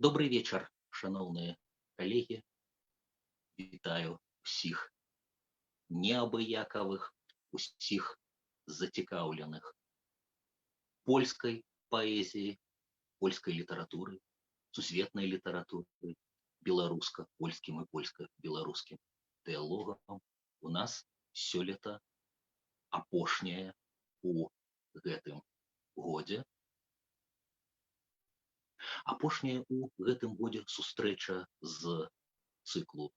Добрый вечар, шаноўныя калегі. Вітаю усіх неабыякавых, усіх зацікаўленых польскай паэзіяй, польскай літаратурай, сусветнай літаратурай, беларуска-польскім і польска-беларускім дыялогам. У нас сёлета апошняя у гэтым годзе. Апошняя ў гэтым годзе сустрэча з цыклу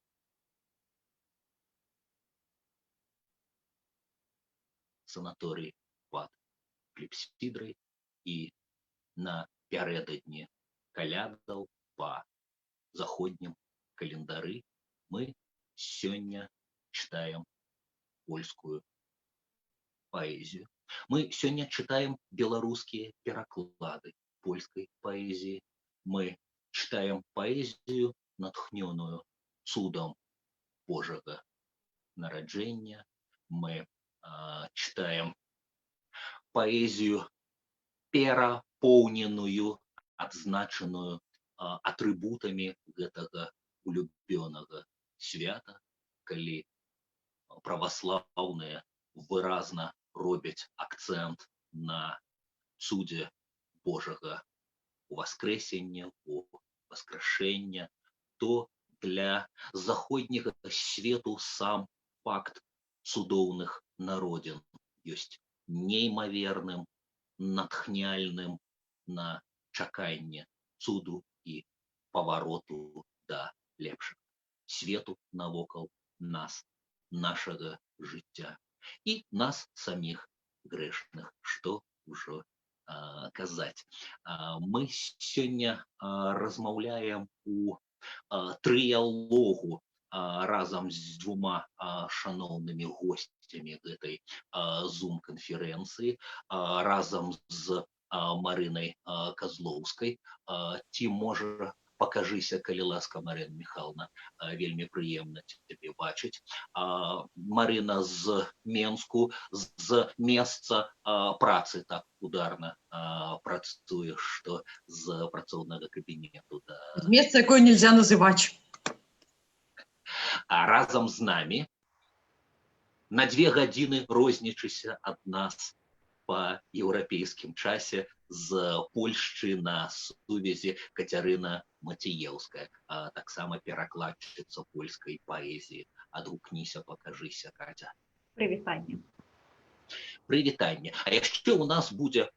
«Санаторый пад клепсідрай», і напярэдадні калядаў па заходнім календары мы сёння чытаем польскую паэзію. Мы сёння чытаем беларускія пераклады польскай паэзіі. Мы чытаем паэзію, натхнёную цудам Божага нараджэння. Мы чытаем паэзію, перапоўненую, адзначаную атрыбутамі гэтага улюбёнага свята, калі праваслаўныя выразна робяць акцэнт на цудзе Божага уваскрэсення, у васкрашэння, то для заходняга свету сам факт цудоўных народзін ёсць неймаверным, натхняльным на чаканне цуду і павароту да лепшага свету навокал нас, нашага жыцця і нас саміх грэшных, што ўжо казаць. Мы сёння размаўляем у трыялогу разам з двума шаноўнымі госцямі гэтай зум-канферэнцыі, разам з Марынай Казлоўскай. Ці можа, пакажыся, калі ласка, Марына Михайловна, вельмі прыемна цябе бачыць. Марына з Менску, з месца працы так ударна працуе, што з працоўнага кабінету. Да. З месца, якое нельзя называць. А разам з намі на 2 гадзіны рознічыся ад нас па еўрапейскім часе з Польшчы на сувязі Кацярына Маціеўская, таксама перакладчыца польскай паэзіі. Адгукніся, пакажыся, Каця. Прывітанне. Прывітанне. А яшчэ ў нас будзе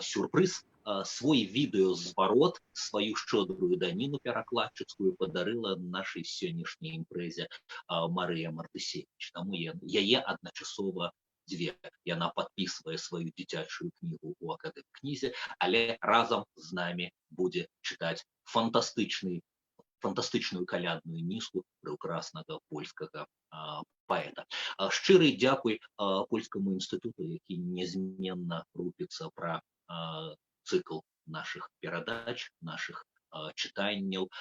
сюрпрыз, свой відэазварот, сваю шчодрую даніну перакладчыцкую падарыла нашай сённяшняй імпрэзе Марыя Мартысевіч. Таму яе адначасова дзве. Яна падпісвае сваю дзіцячую кнігу ў акадэмкнізе, але разам з намі будзе чытаць фантастычную калядную нізку прыўкраснага польскага паэта. Шчыры дзякуй польскаму інстытуту, які нязменна рупіцца пра цыкл нашых перадач, нашых чытанняў.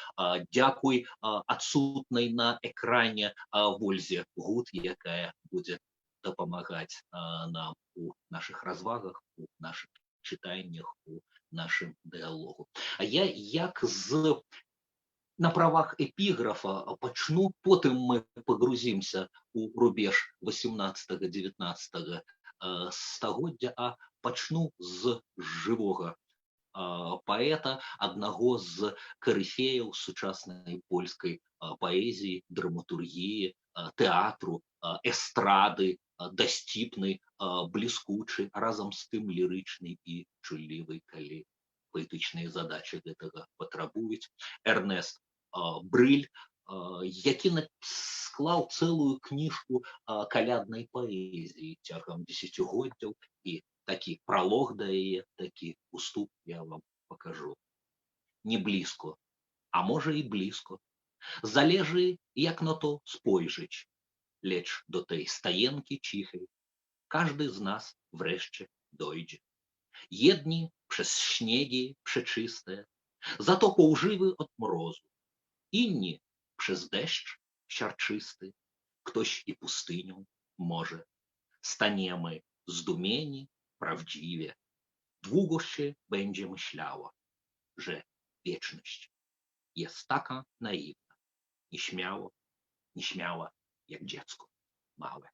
Дзякуй адсутнай на экране Вользе Гуд, якая будзе дапамагаць нам у нашых развагах, у нашых чытаннях, у нашым дыялогу. А я як з на правах эпіграфа пачну, потым мы пагрузімся ў рубеж восемнадцатага, дзевятнаццатага стагоддзя, а пачну з жывога паэта, аднаго з карыфеяў сучаснай польскай паэзіі, драматургіі, тэатру, эстрады, дасціпны, бліскучы, а разам з тым лірычны і чуллівы, калі паэтычныя задачы гэтага патрабуюць. Эрнест Брыль, які склаў цэлую кніжку каляднай паэзіі цягам дзесяцігоддзяў, і такі пралог да яе, такі уступ я вам пакажу. Не блізко, а можа і блізко. Залежы, як на то спojrzeć, lecz do tej stajenki cichej każdy z nas wreszcie dojdzie. Jedni przez śniegi przeczyste, zatopą żywy od mrozu, inni przez deszcz siarczysty, ktoś i pustynią może. Staniemy zdumieni prawdziwie, długo się będzie myślało, że wieczność Jest taka naiwna, nieśmiało, nieśmiała, jak dziecko małe.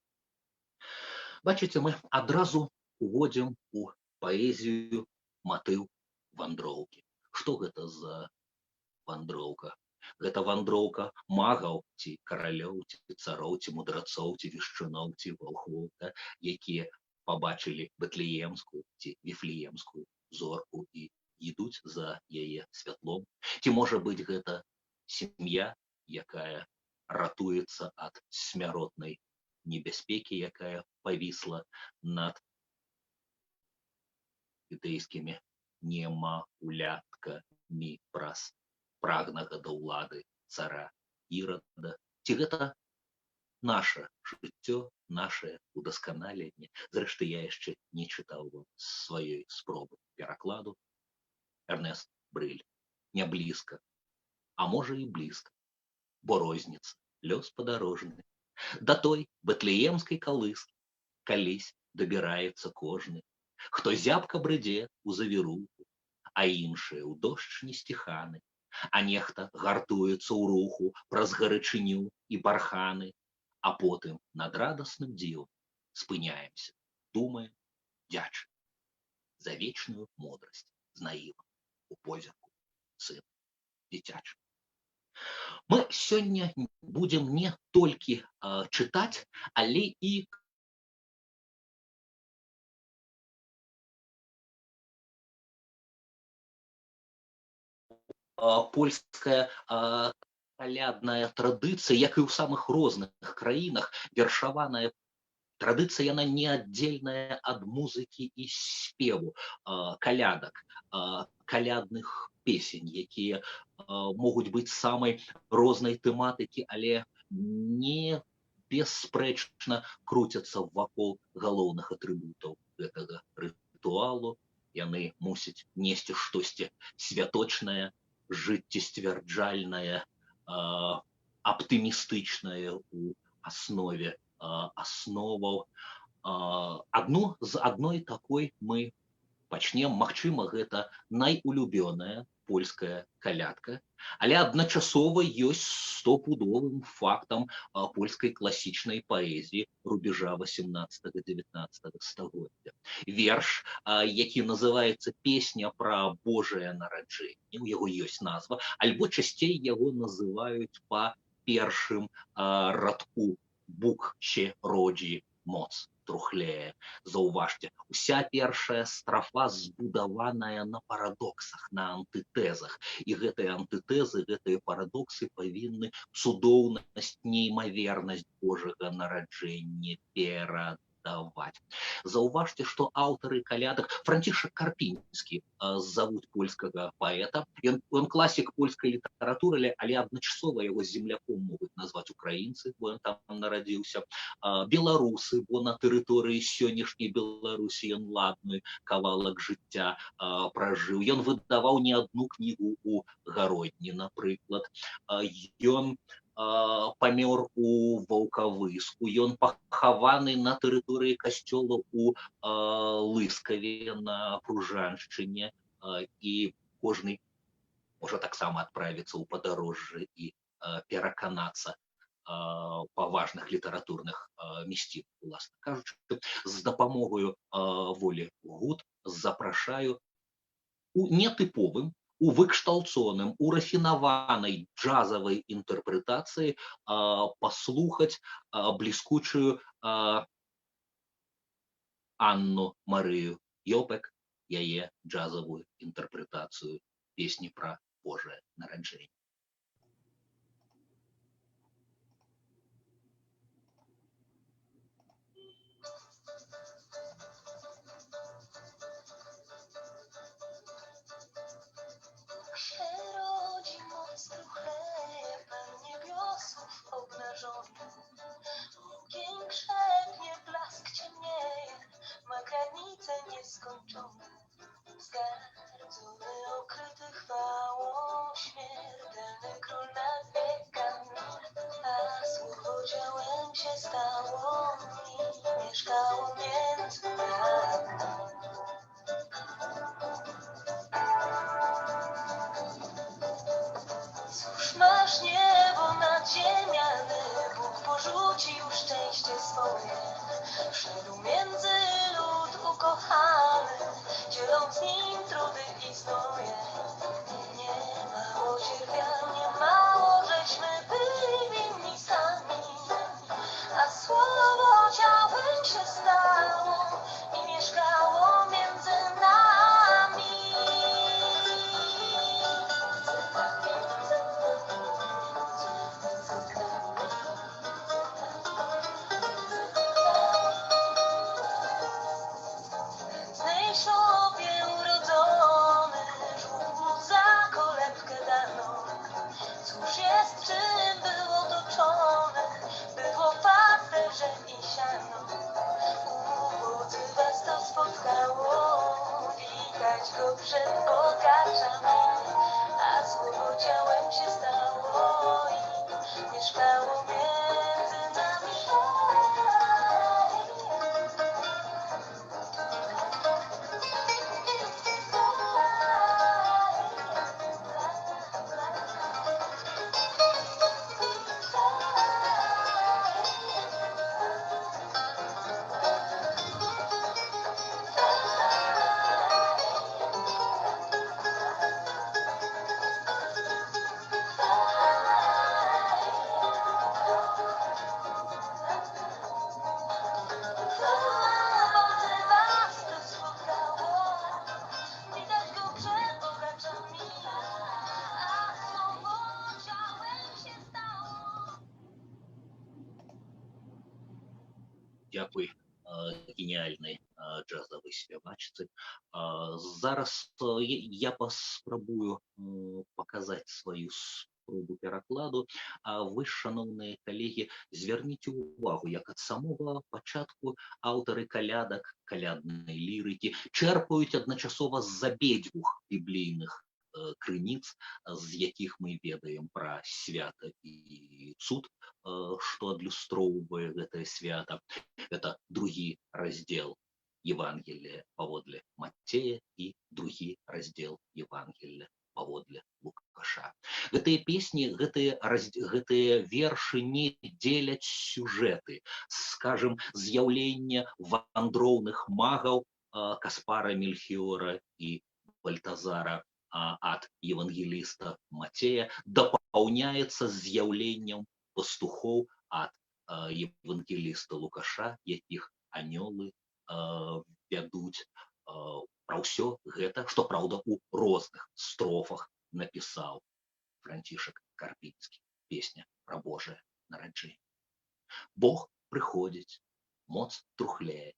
Бачыце, мы адразу уводзім у паэзію матыў вандроўкі. Што гэта за вандроўка? Гэта вандроўка магаў, ці каралёў, ці цароў, ці мудрацоў, ці вешчуноў, ці валхвоў, да, якія пабачылі бэтлеемскую ці віфлеемскую зорку і ідуць за яе святлом. Ці можа быць гэта сям'я, якая ратуецца ад смяротнай небяспекі, якая павісла над юдэйскімі немаўляткамі праз прагнага да ўлады цара Ірада. Ці гэта наше жыццё, наше удасканаленне? Зрэшты, я яшчэ не чытаў вам сваёй спробы перакладу. Эрнест Брыль. Не блізка, а можа і блізка, бо розніца, лёс падарожны. Да той бэтлеемскай калыскі калісь дабіраецца кожны, хто зябка брыдзе ў завіруху, а іншыя ў дождж несціханы, а нехта гартуецца ў руху праз гарачыню і барханы, а потым над радасным дзівам спыняемся, думаем, дзячым за вечную мудрасць з наівам у позірку сына дзіцячым. Мы сёння будзем не толькі чытаць, але і польская калядная традыцыя, як і ў самых розных краінах, вершаваная традыцыя, яна не аддзельная ад музыкі і спеву, калядак, калядных песень, якія могуць быць самай рознай тэматыкі, але не бясспрэчна круцяцца вакол галоўных атрыбутаў гэтага рытуалу. Яны мусяць несці штосьці святочнае, жыццесцвярджальнае, аптымістычнае ў аснове асноваў. Адну з адной такой мы пачнем. Магчыма, гэта найулюбёная польская калядка, але адначасова ёсць стопудовым фактам польскай класічнай паэзіі рубежа 18-19 стагоддзя. Верш, які называецца «Песня пра Божае нараджэнне», у яго ёсць назва, альбо часцей яго называюць па першым радку «Бук ще роджі моц трухлее». Заўважце, уся першая страфа збудаваная на парадоксах, на антытэзах. І гэтыя антытэзы, гэтыя парадоксы павінны цудоўнасць, неймавернасць Божага нараджэння перадаваць. Заўважце, што аўтары калядак Францішак Карпінскі завуць польскага паэта. Ён класік польскай літаратуры, але адначасова яго земляком могуць назваць украінцы, бо ён там нарадзіўся, беларусы, бо на тэрыторыі сённяшняй Беларусі ён ладны кавалак жыцця пражыў. Ён выдаваў не адну кнігу ў Гародні, напрыклад. Ён памёр у Ваўкавыску, ён пахаваны на тэрыторыі касцёла у Лыскаве на Пружаншчыне, і кожны можа таксама адправіцца ў падарожжа і пераканацца па важных літаратурных мясцінах, уласна кажучы. З дапамогаю Волі Гуд запрашаю у нетыповым, у выкшталцоным, у рафінаванай джазавай інтэрпрэтацыі паслухаць бліскучую Анну Марыю Ёпек, яе джазавую інтэрпрэтацыю песні пра Божае нараджэнне. Ogień krzepnie, blask ciemnieje, ma granice nieskończone. Wzgardzony, okryty chwałą, śmiertelny. Czarnej szopie urodzony, żłób mu za kolebkę dano. Cóż jest, czym był otoczony, było pasterzem i siano. Ubodzy was to spotkało, widać go przed bogaczami, a słowo ciałem się stało i mieszkało między nami. Ubodzy was to spotkało, widać go przed bogaczami, a słowo ciałem się stało. Дзякуй геніяльнай джазавай спявачцы. Зараз я паспрабую паказаць сваю спробу перакладу, а вы, шаноўныя калегі, звярніце ўвагу, як ад самога пачатку аўтары калядак, каляднай лірыкі чэрпаюць адначасова з абедзвюх біблійных крыніц, з якіх мы ведаем пра свята і цуд, што адлюстроўвае гэтае свята. Это другі раздзел Евангелія паводле Мацея і другі раздзел Евангелія паводле Лукаша. Гэтыя песні, гэтыя вершы не дзеляць сюжэты, скажем, з'яўленне вандроўных магаў Каспара, Мельхіора і Бальтазара ад евангеліста Мацея дапаўняецца з'яўленнем пастухоў ад евангеліста Лукаша, якіх анёлы вядуць. Пра ўсё гэта, што праўда, у розных строфах напісаў Францішак Карпінскі. Песня пра Божае нараджэнне. Бог прыходзіць, моц трухлее,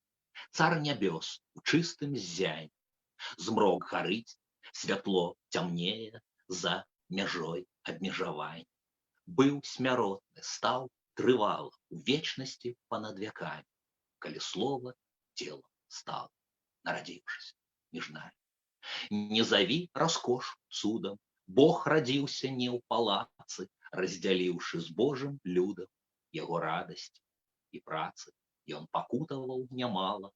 цар нябёс у чыстым ззянні, змрок гарыць, святло цямнее за мяжой абмежавань. Быў смяротны, стаў трывала у вечнасці панад вякамі, калі слова целам стала, нарадзіўшыся між намі. Не заві раскош цудам, Бог радзіўся не ў палацы, раздзяліўшы з Божым людам яго радасць і працы. Ён пакутаваў нямала,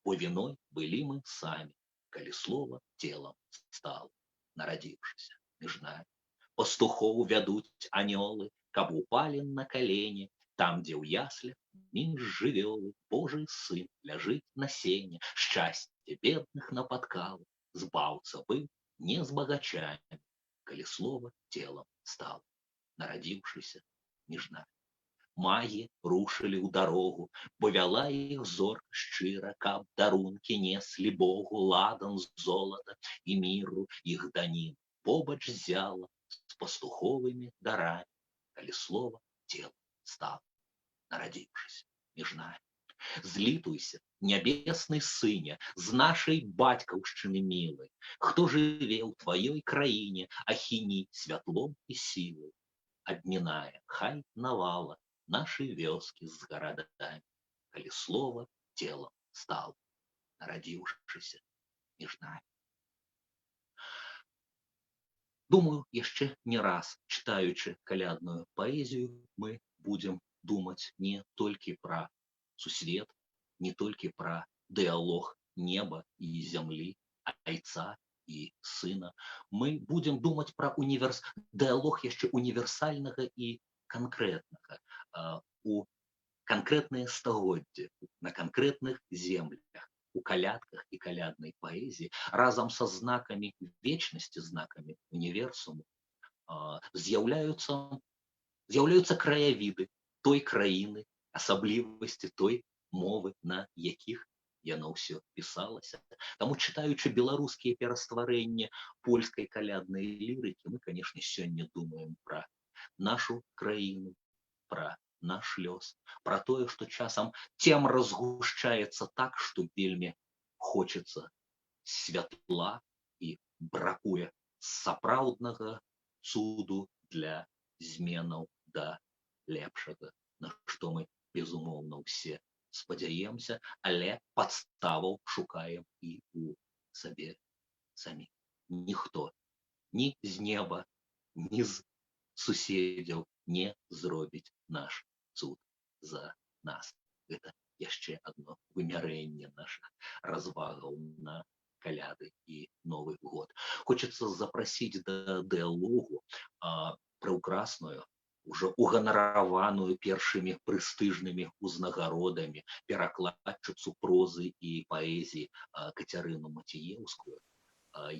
бо віной былі мы самі, калі слова целам стала, нарадзіўшыся між намі. Пастухоў вядуць анёлы, каб упалі на калені, там, дзе ў яслях між жывёлы Божы сын ляжыць на сене, шчасце бедных напаткала, збаўца быў не з багачамі, калі слова целам стала, нарадзіўшыся між намі. Магі рушылі ў дарогу, бо вяла іх зорка шчыра, каб дарункі неслі Богу, ладан, золата і міру іх данін. Побач зяла з пастуховымі дарамі, калі слова целам стала, нарадзіўшыся між намі. Злітуйся, нябесны сыне, з нашай бацькаўшчыны мілай, хто жыве ў тваёй краіне, ахіні святлом і сілай, абмінае, хай навала нашы вёскі з гарадамі, калі слова целам стала, нарадзіўшыся між намі. Думаю, яшчэ не раз, чытаючы калядную паэзію, мы будзем думаць не толькі пра сусвет, не толькі пра дыялог неба і зямлі, айца і сына. Мы будзем думаць пра дыялог яшчэ універсальнага і канкрэтнага, у канкрэтныя стагоддзі, на канкрэтных землях, у калядках і каляднай паэзіі, разам са знакамі вечнасці, знакамі універсуму, з'яўляюцца краявіды той краіны, асаблівасці той мовы, на якіх яно ўсё пісалася. Таму, чытаючы беларускія перастварэнні польскай каляднай лірыкі, мы, канешне, сёння думаем пра нашу краіну, пра наш лёс, пра тое, што часам цемра згушчаецца так, што вельмі Хочацца святла і бракуе сапраўднага цуду для зменаў да лепшага, на што мы, безумоўна, усе спадзяемся, але падставаў шукаем і у сабе самі. Ніхто ні з неба, ні з суседзяў не зробіць наш цуд за нас. Гэта яшчэ адно вымярэнне нашых развагаў на Каляды і Новы год. Хочацца запрасіць да дыалогу праўкрасную, ужо уганараваную першымі прэстыжнымі ўзнагародамі перакладчыцу прозы і паэзіі Кацярыну Маціеўскую,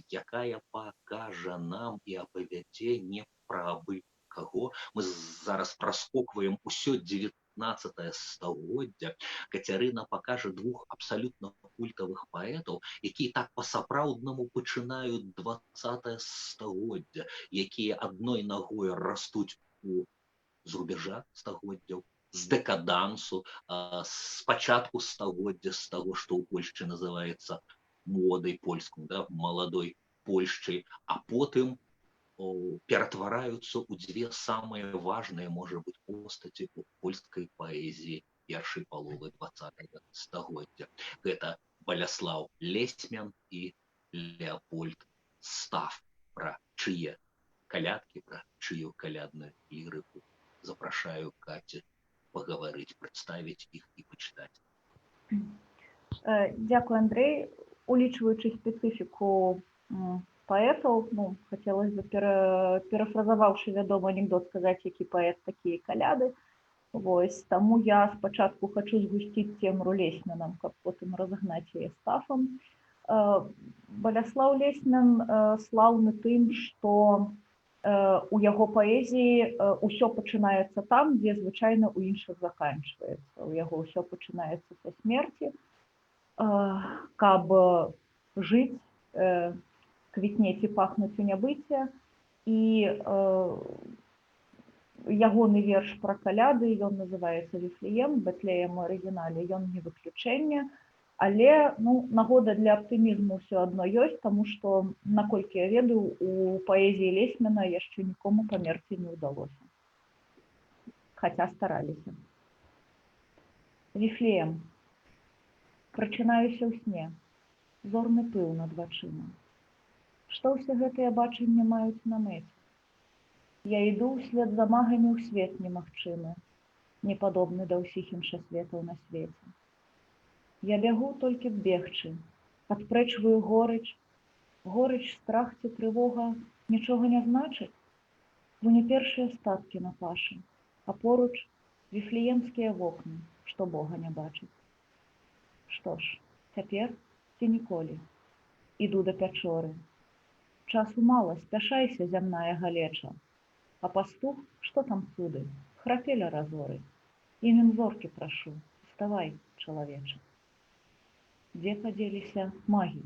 якая пакажа нам і апавядзе не пра абы каго. Мы зараз праскокваем усё 19 стагоддзя. Кацярына пакажа двух абсалютна культавых паэтаў, якія так па-сапраўднаму пачынаюць 20 стагоддзя, якія адной нагой растуць у з рубежа стагоддзяў, з дэкадансу, з пачатку стагоддзя, з таго, што ў Польшчы называецца модай польскую, да, маладой Польшчай, а потым ператвараюцца ў дзве самыя важныя, можа быць, постаці у польскай паэзіі першай паловы 20 стагоддзя. Гэта Баляслаў Лесмян і Леапольд Стаф, пра чые калядкі, пра чыю калядную лірыку запрашаю Кацю пагаварыць, прадставіць іх і пачытаць. Дзякуй, Андрэй. Улічваючы спецыфіку паэтаў, ну, хацелось бы, перафразаваўшы вядомы анекдот, сказаць: які паэт, такія каляды. Вось, таму я спачатку хачу згусціць цемру Лесмянам, каб потым разагнаць яе Стафам. Баляслаў Лесмян слаўны тым, што у яго паэзіі ўсё пачынаецца там, дзе звычайна ў іншых заканчваецца. У яго ўсё пачынаецца са смерці, каб жыць, квітнець і пахнуць у нябыцце. І ягоны верш пра каляды, ён называецца «Віфлеем», «Бэтлеем» у арыгінале, ён не выключэнне. Але, ну, нагода для аптымізму ўсё адно ёсць, таму што, наколькі я ведаю, у паэзіі Лесмяна яшчэ нікому памерці не ўдалося. Хаця стараліся. «Віфлеем». Прачынаюся ў сне. Зорны пыл над вачыма. Што ўсе гэтыя бачанні маюць на мэце? Я іду ўслед за магамі ў свет немагчымы, не падобны да ўсіх іншасветаў на свеце. Я бягу толькі б бегчы, адпрэчваю горыч, горыч, страх ці трывога нічога не значыць, бо не першыя статкі на пашы, а поруч віфлеемскія вокны, што Бога не бачаць. Што ж, цяпер ці ніколі іду да пячоры. Часу мала, спяшайся, зямная галеча. А пастух, што там цуды, храпе ля разоры. Імем зоркі прашу, уставай, чалавеча. Дзе падзеліся магі?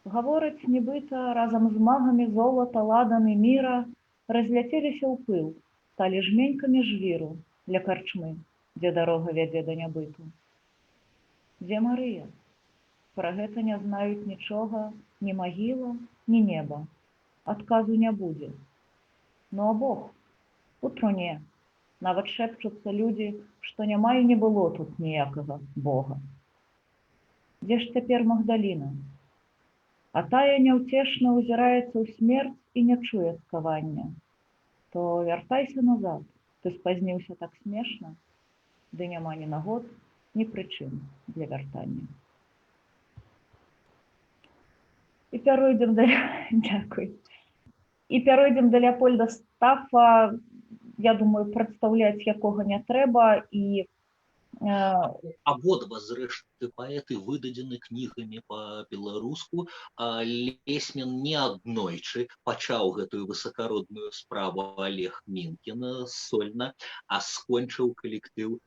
Гавораць, нібыта разам з магамі золата, ладан і міра разляцеліся ў пыл, сталі жменькамі жвіру ля карчмы, дзе дарога вядзе да нябыту. Дзе Марыя? Пра гэта не знаюць нічога ні магіла, ні неба. Адказу не будзе. Ну а Бог у труне. Нават шэпчуцца людзі, што няма і не было тут ніякага Бога. Дзе ж цяпер Магдаліна? А тая няўцешна ўзіраецца ў смерць і не чуе цкавання. То вяртайся назад, ты спазніўся так смешна, ды няма ні нагод, ні прычын для вяртання. І пяройдзем да, дзякуй. І пяройдзем да Леапольда Стафа, я думаю, прадстаўляць якога не трэба, і Абодва, зрэшты, паэты выдадзены кнігамі па-беларуску. Лесмян неаднойчы, пачаў гэтую высакародную справу Алег Мінкін сольна, а скончыў калектыў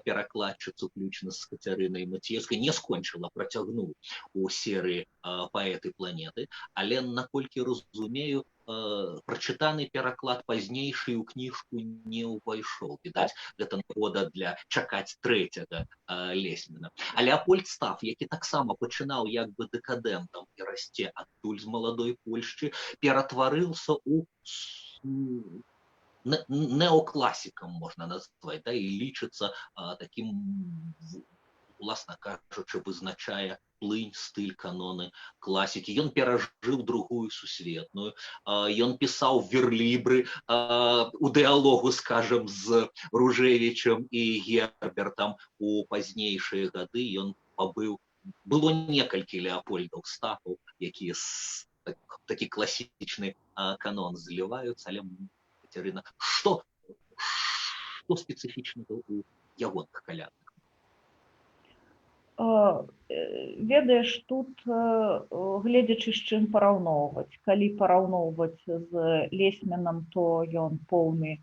перакладчыц, уключна з Кацярынай Маціеўскай, не скончыла, працягнуў у серыі «Паэты планеты», але, наколькі разумею, прачытаны пераклад пазнейшы ў кніжку не ўвайшоў. Відаць, гэта нагода для чакаць трэцяга Лесмена. А Леапольд Стаф, які таксама пачынаў як бы дэкадэнтам і расце адтуль з маладой Польшчы, ператварыўся ў неокласікам, можна назваць, да, і лічыцца такім, уласна кажучы, вызначае плынь, стыль, каноны класікі. Ён перажыў другую сусветную, ён пісаў верлібры у дыалогу, скажем, з Ружэвічам і Гербертам. У пазнейшыя гады ён пабыў, было некалькі Леапольдаў Стафаў, якія такі класічны канон зліваюцца, але, Кацярына, што спецыфічнага ў ягоных калядах? Ведаеш, тут гледзячы з чым параўноўваць. Калі параўноўваць з Лесменам, то ён поўны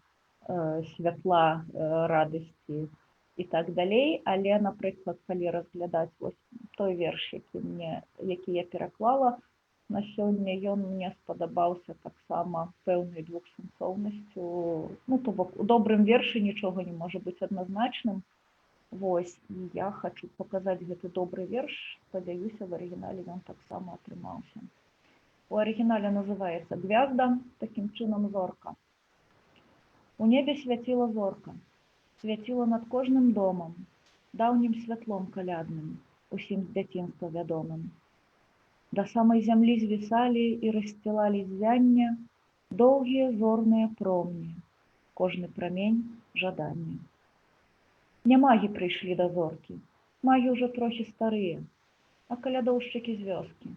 святла, радасці і так далей. Але, напрыклад, калі разглядаць вось той верш, які я пераклала на сёння, ён мне спадабаўся таксама пэўнай двухсэнсоўнасцю. Ну, то бок у добрым вершы нічога не можа быць адназначным. Вось, і я хачу паказаць гэты добры верш, спадзяюся, в арыгінале ён таксама атрымаўся. У арыгінале называецца «Гвязда», такім чынам зорка. У небе свяціла зорка, свяціла над кожным домам, даўнім святлом калядным, усім з дзяцінства вядомым. Да самай зямлі звісалі і рассцілалі звянне доўгія зорныя промні, кожны прамень жадання. Не магі прыйшлі да зоркі, магі ўжо трохі старыя, а калядоўшчыкі з вёскі,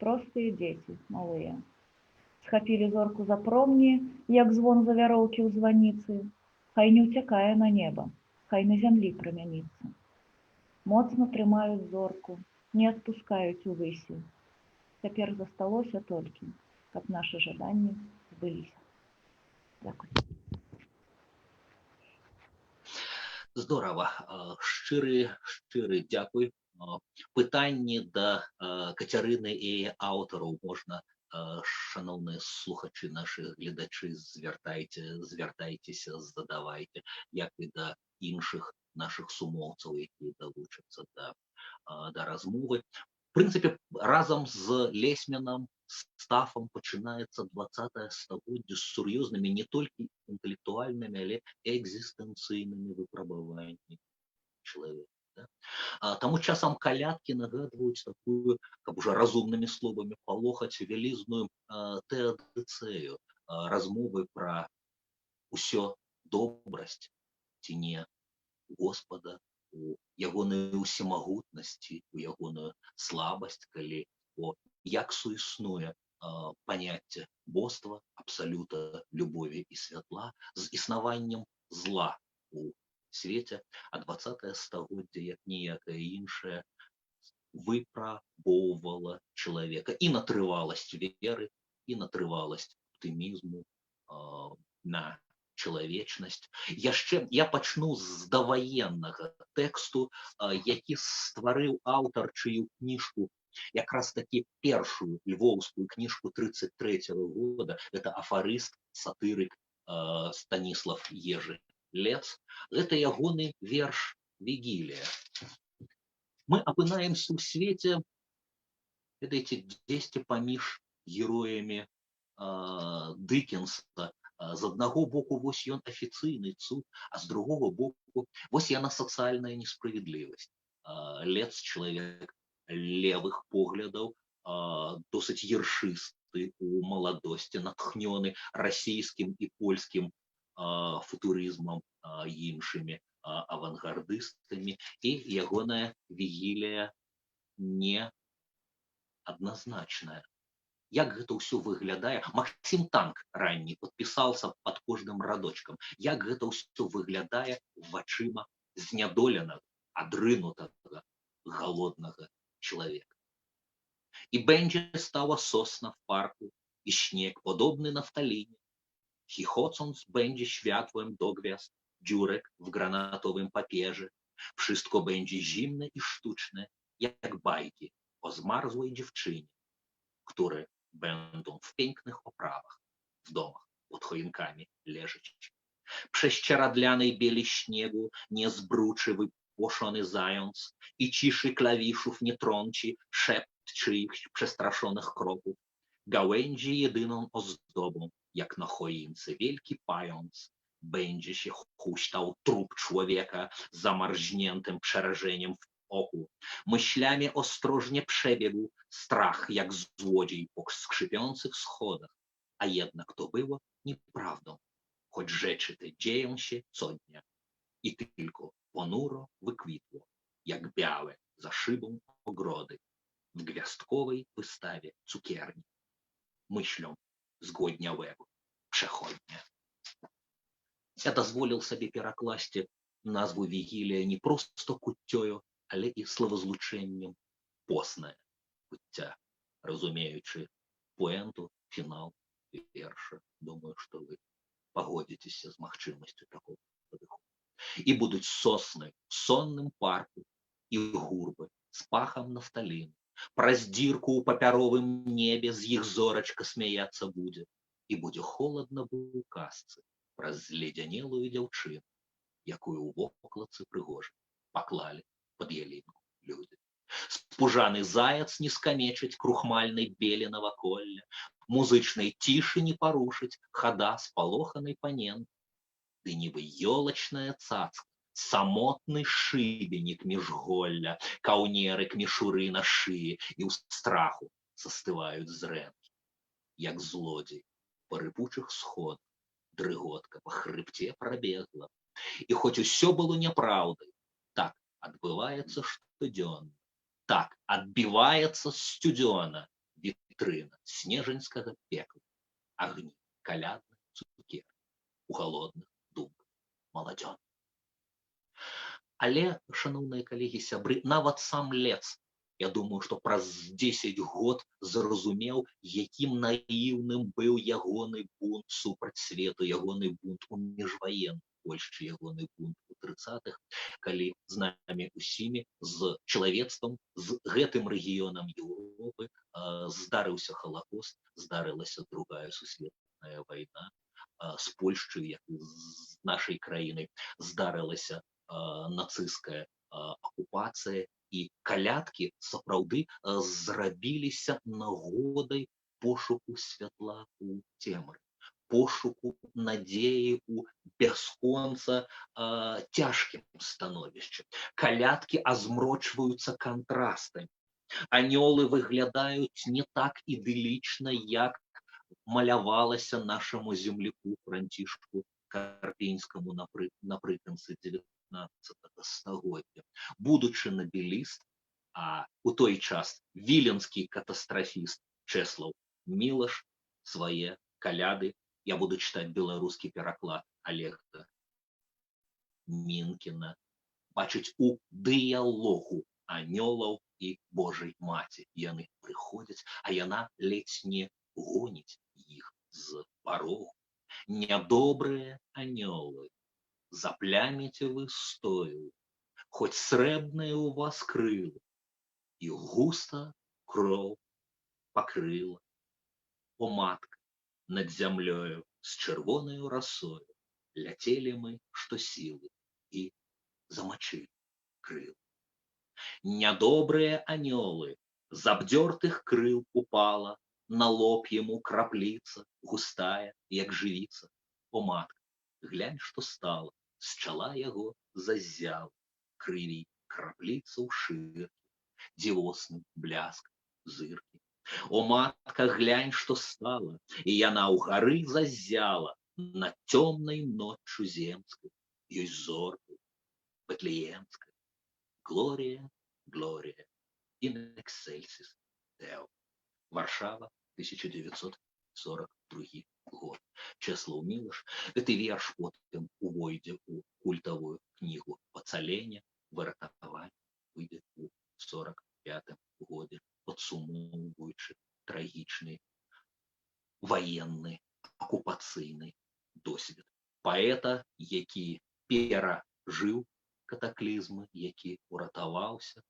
простыя дзеці, малыя. Схапілі зорку за промні, як звон за вяроўкі ў званіцы, хай не ўцякае на неба, хай на зямлі прамяніцца. Моцна трымаюць зорку, не адпускаюць увысі. Цяпер засталося толькі, каб нашы жаданні збыліся. Дзякуй. Здорово. Шчыры дзякуй. Пытанні да Кацярыны і аўтараў можна, шаноўныя слухачы, нашы гледачы, звяртайцеся, задавайце, як і да іншых нашых сумоўцаў, якія далучацца да размовы. В прынцыпе, разам з Лесменам, з Стафам пачынаецца 20-е стагоддзе з сур'ёзнымі не толькі інтэлектуальнымі, але экзістэнцыйнымі выпрабаваннямі чалавека. Да? Таму часам калядкі нагадваюць такую, каб уже разумнымі словамі палохаць, вялізную тэадыцэю, размовы пра ўсё добрасць ці не Господа, у ягоную ўсемагутнасці, у ягоную слабасць, калі як суіснуе паняцце боства, абсалюта любові і святла з існаваннем зла у свеце, а 20-е стагоддзе, як ніякае іншае, выпрабоўвала чалавека і на трываласць веры, і на трываласць аптымізму, на чалавечнасць. Яшчэ я пачну з даваеннага тэксту, які стварыў аўтар, чыю кніжку, якраз такі першую львоўскую кніжку 33-го года, гэта афарыст, сатырык Станіслав Ежы Лец. Гэта ягоны верш «Вігілія». Мы апынаемся ў свеце, ведаеце, дзесьці паміж героямі Дыкенса. З аднаго боку, вось ён афіцыйны цуд, а з другога боку, вось яна сацыяльная несправядлівасць. Лец чалавек левых поглядаў, досыць ершысты у маладосці, натхнёны расійскім і польскім футурызмам, іншымі авангардыстамі, і ягоная вігілія не адназначная. Як гэта ўсё выглядае? Максім Танк ранні падпісаўся пад кожным радочкам. Як гэта ўсё выглядае вачыма знядоленага, адрынутага, галоднага чалавека? I będzie stała sosna w parku i śnieg podobny naftalinie. Chichocąc będzie światłem do gwiazd dziurek w granatowym papierze. Wszystko będzie zimne i sztuczne, jak bajki o zmarzłej dziewczynie, które będą w pięknych oprawach W domach pod choinkami leżeć. Prześcieradlanej bieli śniegu nie zbruczy wypłoszony zając i ciszy klawiszów nie trąci szept czyichś przestraszonych kroków. Gałęzi jedyną ozdobą, jak na choince wielki pając, będzie się huśtał trup człowieka z zamarzniętym przerażeniem w oku. Myślami ostrożnie przebiegł strach, jak złodziej po skrzypiących schodach. A jednak to było nieprawdą, choć rzeczy te dzieją się co dnia. I tylko ponuro wykwitło, jak białe za szybą ogrody w gwiazdkowej wystawie cukierni, myślą zgłodniałego przechodnia. Я дазволіў сабе перакласці назву «Вігілія» не проста куццёю, але і словазлучэннем «посная куцця», разумеючы пуэнту, фінал верша. Думаю, што вы пагодзіцеся з магчымасцю такого падыходу. І будуць сосны в сонным парку і гурбы з пахам нафталіну. Праз дзірку ў папяровым небе з іх зорачка смяяцца будзе, і будзе холадна бо ў казцы праз зледзянелую дзяўчыну, якую ў вокладцы прыгожай паклалі пад ялінку людзі. Спужаны заяц не скамечыць крухмальнай белі наваколля, музычнай цішы не парушыць хада спалоханай паненкі, ды нібы ёлачная цацка, самотны шыбенік міжголля, каўнерык мішуры на шыі, і ў страху застываюць зрэнкі, як злодзей па рыпучых сходах дрыготка па хрыбце прабегла. І хоць усё было няпраўдай, так адбываецца штодзённа, так адбіваецца сцюдзёна вітрына снежаньскага пекла, агні калядных цукерак у галодных думках маладзён. Але, шаноўныя калегі, сябры, нават сам Лец, я думаю, што праз 10 год зразумеў, якім наіўным быў ягоны бунт супраць свету, ягоны бунт у міжваеннай Польшчы, ягоны бунт у 30-х, калі з намі усімі, з чалавецтвам, з гэтым рэгіёнам Еўропы здарыўся Халакост, здарылася Другая сусветная вайна, з Польшчай, як і з нашай краінай, здарылася нацысцкая акупацыя, і калядкі сапраўды зрабіліся нагодай пошуку святла ў цемры, пошуку надзеі ў бясконца цяжкім становішчы. Калядкі азмрочваюцца кантрастамі. Анёлы выглядаюць не так ідылічна, як малявалася нашаму земляку Францішку Карпінскаму напрыканцы 19 стагоддзя. Будучы набеліст, а у той час віленскі катастрафіст Чэслаў Мілаш свае каляды, я буду чытаць беларускі пераклад Алега Мінкіна, бачыць у дыялогу анёлаў і Божай маці. Яны прыходзяць, а яна ледзь не гоніць іх з парогу. Нядобрыя анёлы, запляміце вы стою, хоць срэбныя ў вас крылы, і густа кроў пакрыла. О, матка, над зямлёю з чырвонаю расою ляцелі мы што сілы і замачылі крылы. Нядобрыя анёлы, з абдзёртых крыл упала на лоб яму крапліца, густая, як жывіца. О, матка, глянь, што стала, з чала яго заззяла, крыві крапліца ў шыркі, дзівосным бляскам зыркі. О, матка, глянь, што стала, і яна ў гары заззяла над цёмнай ноччу земскай, ёй зоркай бэтлеемскай. Глория, Глория, in excelsis Deo. Варшава, 1942 год. Чэслаў Мілаш. Гэты верш потым увойдзе ў культавую кнігу «Ацалення», «Выратаванне», выйдзе ў 45 годзе, падсумоўваючы трагічны ваенны акупацыйны досвед паэта, які перажыў катаклізмы, які уратаваўся,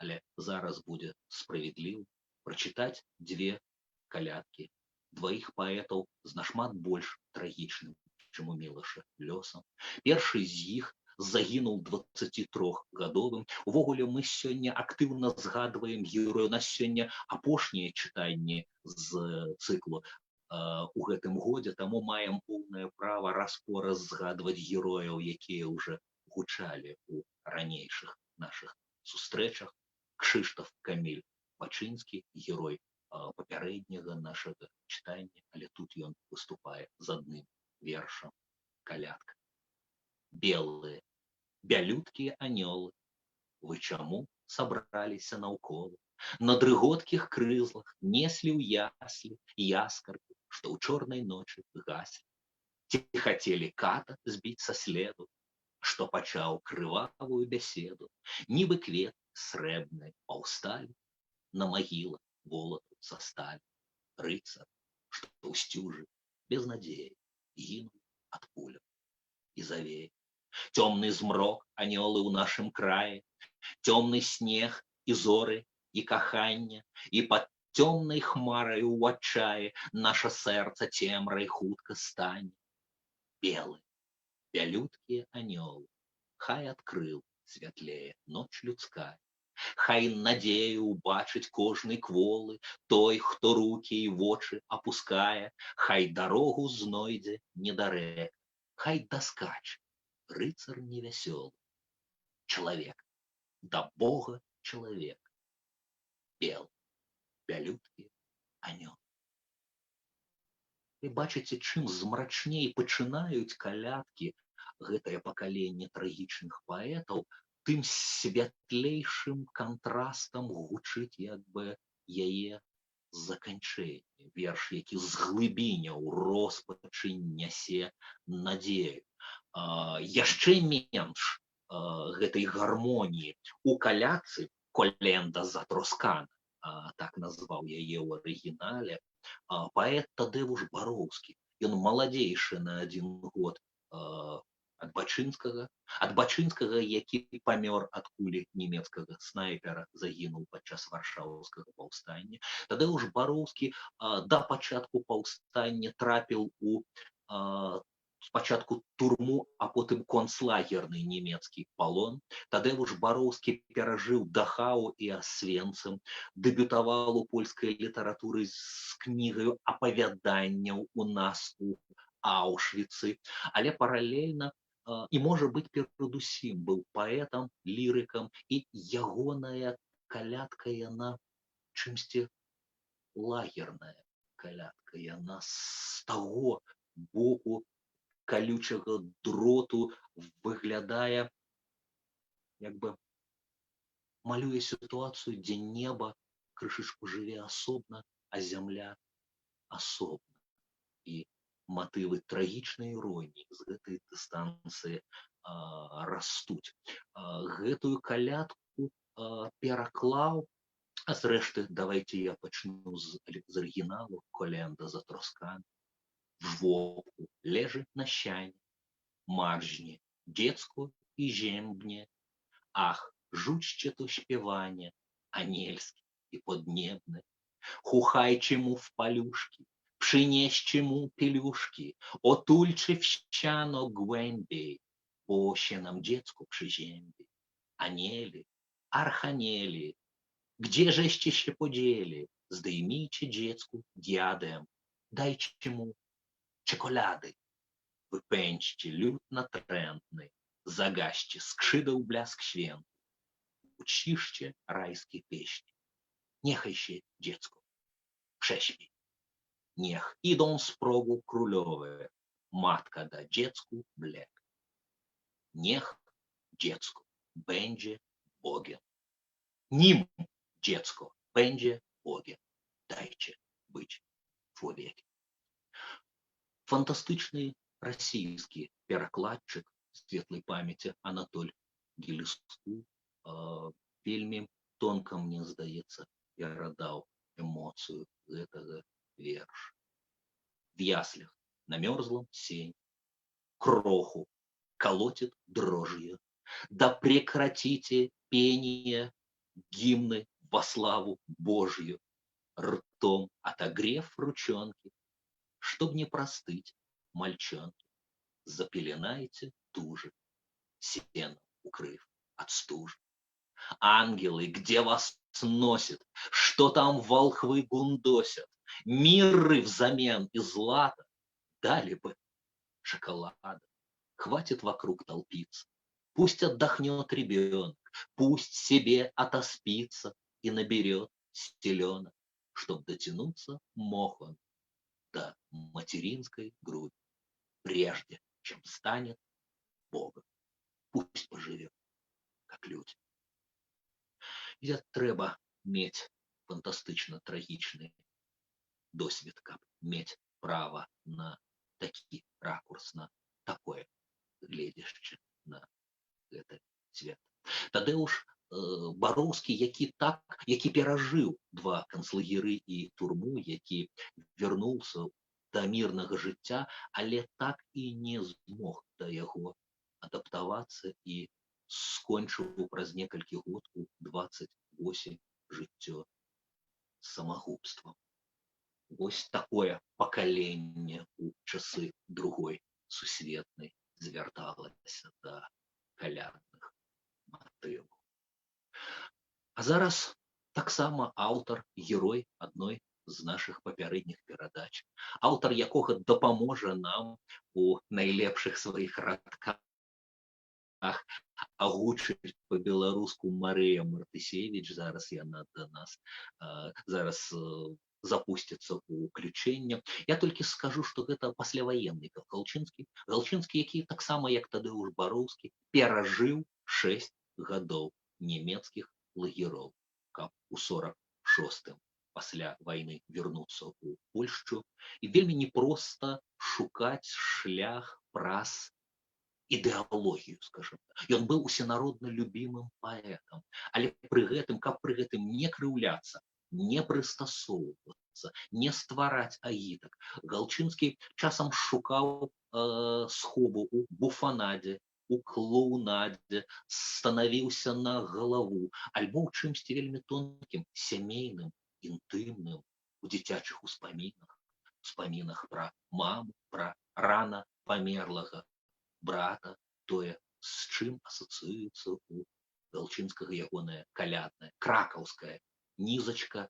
але зараз будзе справядліва прачытаць дзве калядкі. Дваіх паэтаў з нашмат больш трагічным, чым у Мілаша, лёсам. Першы з іх загінуў 23-гадовым. Увогуле мы сёння актыўна згадваем героя. У нас сёння апошняе чытанне з цыклу у гэтым годзе, таму маем поўнае права раз-пораз згадваць герояў, якія ўжо гучалі у ранейшых нашых сустрэчах. Кшыштаф Каміль Бачынскі, герой папярэдняга нашага чытання, але тут ён выступае з адным вершам, калядка. Белыя, бялюткія анёлы, вы чаму сабраліся наўкола? На дрыготкіх крызлах неслі ў яслі яскаркі, што ў чорнай ночы гаслі. Ці хацелі ката збіць са следу, што пачаў крывавую бяседу, нібы квет срэбны паўсталі на магілах волату са сталі. Рыцар, што ў сцюжы без надзеі гінуў ад пуляў і завеі. Цёмны змрок, анёлы, ў нашым краі, цёмны снег і зоры і каханне, і пад цёмнай хмараю ў адчаі наша сэрца цемрай хутка стане. Белыя, бялюткія анёлы, хай ад крыл святлее ноч людская, хай надзею убачыць кожны кволы, той, хто рукі і вочы апускае, хай дарогу знойдзе недарэка, хай даскача рыцар невясёлы, чалавек, да Бога чалавек, бел, бялюткі анёл. Вы бачыце, чым змрачней пачынаюць калядкі гэтае пакаленне трагічных паэтаў, тым святлейшым кантрастам гучыць як бы яе заканчэнне. Верш, які з глыбіняў роспачы нясе надзею. Яшчэ менш гэтай гармоніі у калядцы «Колента затрускана», так назваў яе ў арыгінале паэт Тадэвуш Бароўскі. Ён маладзейшы на адзін год ад Бачынскага, які памёр ад кулі нямецкага снайпера, загінуў падчас Варшаўскага паўстання. Тадэвуш Бароўскі да пачатку паўстання трапіў у спачатку турму, а потым концлагерны нямецкі палон. Тадэвуш Бароўскі перажыў Дахау і Асвенцым, дэбютаваў у польскай літаратуры з кнігаю апавяданняў «У нас у Аўшвіцы», але паралельна і, можа быць, перадусім быў паэтам, лірыкам, і ягоная калядка, яна чымсьці лагерная калядка, яна з таго боку калючага дроту выглядае, як бы малюе сітуацыю, дзе неба крышачку жыве асобна, а зямля асобна. І матывы трагічнай іроніі з гэтай дыстанцыі растуць. Гэтую калядку пераклаў, а зрэшты, давайте я пачну з арыгіналу «Колента затроскана». W żłobku leży na sianie, marznie dziecko i ziębnie. Ach, rzućcie to śpiewanie, anielskie i podniebne. Chuchajcie mu w paluszki, przynieście mu pieluszki, otulcie w siano głębiej, bo się nam dziecko przyziębi. Anieli, archanieli, gdzie żeście się podzieli? Zdejmijcie dziecku diadem, dajcie mu czekolady. Wypędźcie lód natrętny, zagaście skrzydeł blask święty, uciszcie rajskie pieśni. Niechaj się dziecko prześpi. Niech idą z progu królowe, matka da dziecku mlek. Niech dziecko będzie Bogiem. Nim dziecko będzie Bogiem. Dajcie być człowiekiem. Фантастычны расійскі перакладчык светлай памяці Анатоль Гелеску вельмі тонка, мне здаецца, перадаў эмоцыю гэтага верша. В яслях на мерзлом сене кроху колотит дрожью. Да прекратите пение гимны во славу Божью. Ртом отогрев ручонки. Чтоб не простыть, мальчонки, запеленайте туже, сеном укрыв от стужи. Ангелы, где вас носит, что там волхвы гундосят, мирры взамен и злата дали бы шоколада. Хватит вокруг толпиться, пусть отдохнет ребенок, пусть себе отоспится и наберет силёнок, чтоб дотянуться мог он до материнской груди, прежде чем станет Богом. Пусть поживет, как люди. І трэба мець фантастычна трагічны досвед, каб мець права на такі ракурс, на такое гледзішча на гэты свет. Тадэуш Бароўскі, які перажыў два канцлагеры і турму, які вярнуўся да мірнага жыцця, але так і не змог да яго адаптавацца і скончыў праз некалькі год у 28 жыццё самагубствам. Вось такое пакаленне ў часы другой сусветнай звярталася да калядных матываў. А зараз таксама аўтар, герой адной з нашых папярэдніх перадач, аўтар якога дапаможа нам у найлепшых сваіх радках агучыць па-беларуску Марыя Мартысевіч. Зараз яна да нас зараз запусціцца ў уключэнне. Я толькі скажу, што гэта пасляваенны Галчынскі. Галчынскі, які таксама, як Тадэуш Бароўскі, перажыў 6 гадоў нямецкіх лагероў, каб у 46-м пасля вайны вярнуцца ў Польшчу. І вельмі непроста шукаць шлях праз ідэалогію, скажем так. Ён быў усенародна любімым паэтам, але пры гэтым, каб пры гэтым не крыўляцца, не прыстасоўвацца, не ствараць агітак, Галчынскі часам шукаў схову ў буфанадзе, у клоунадзе, станавіўся на галаву, альбо ў чымсьці вельмі тонкім, сямейным, інтымным, у дзіцячых успамінах, успамінах пра маму, пра рана памерлага брата, тое, з чым асацыюецца у Галчынскага ягоная калядная, кракаўская нізачка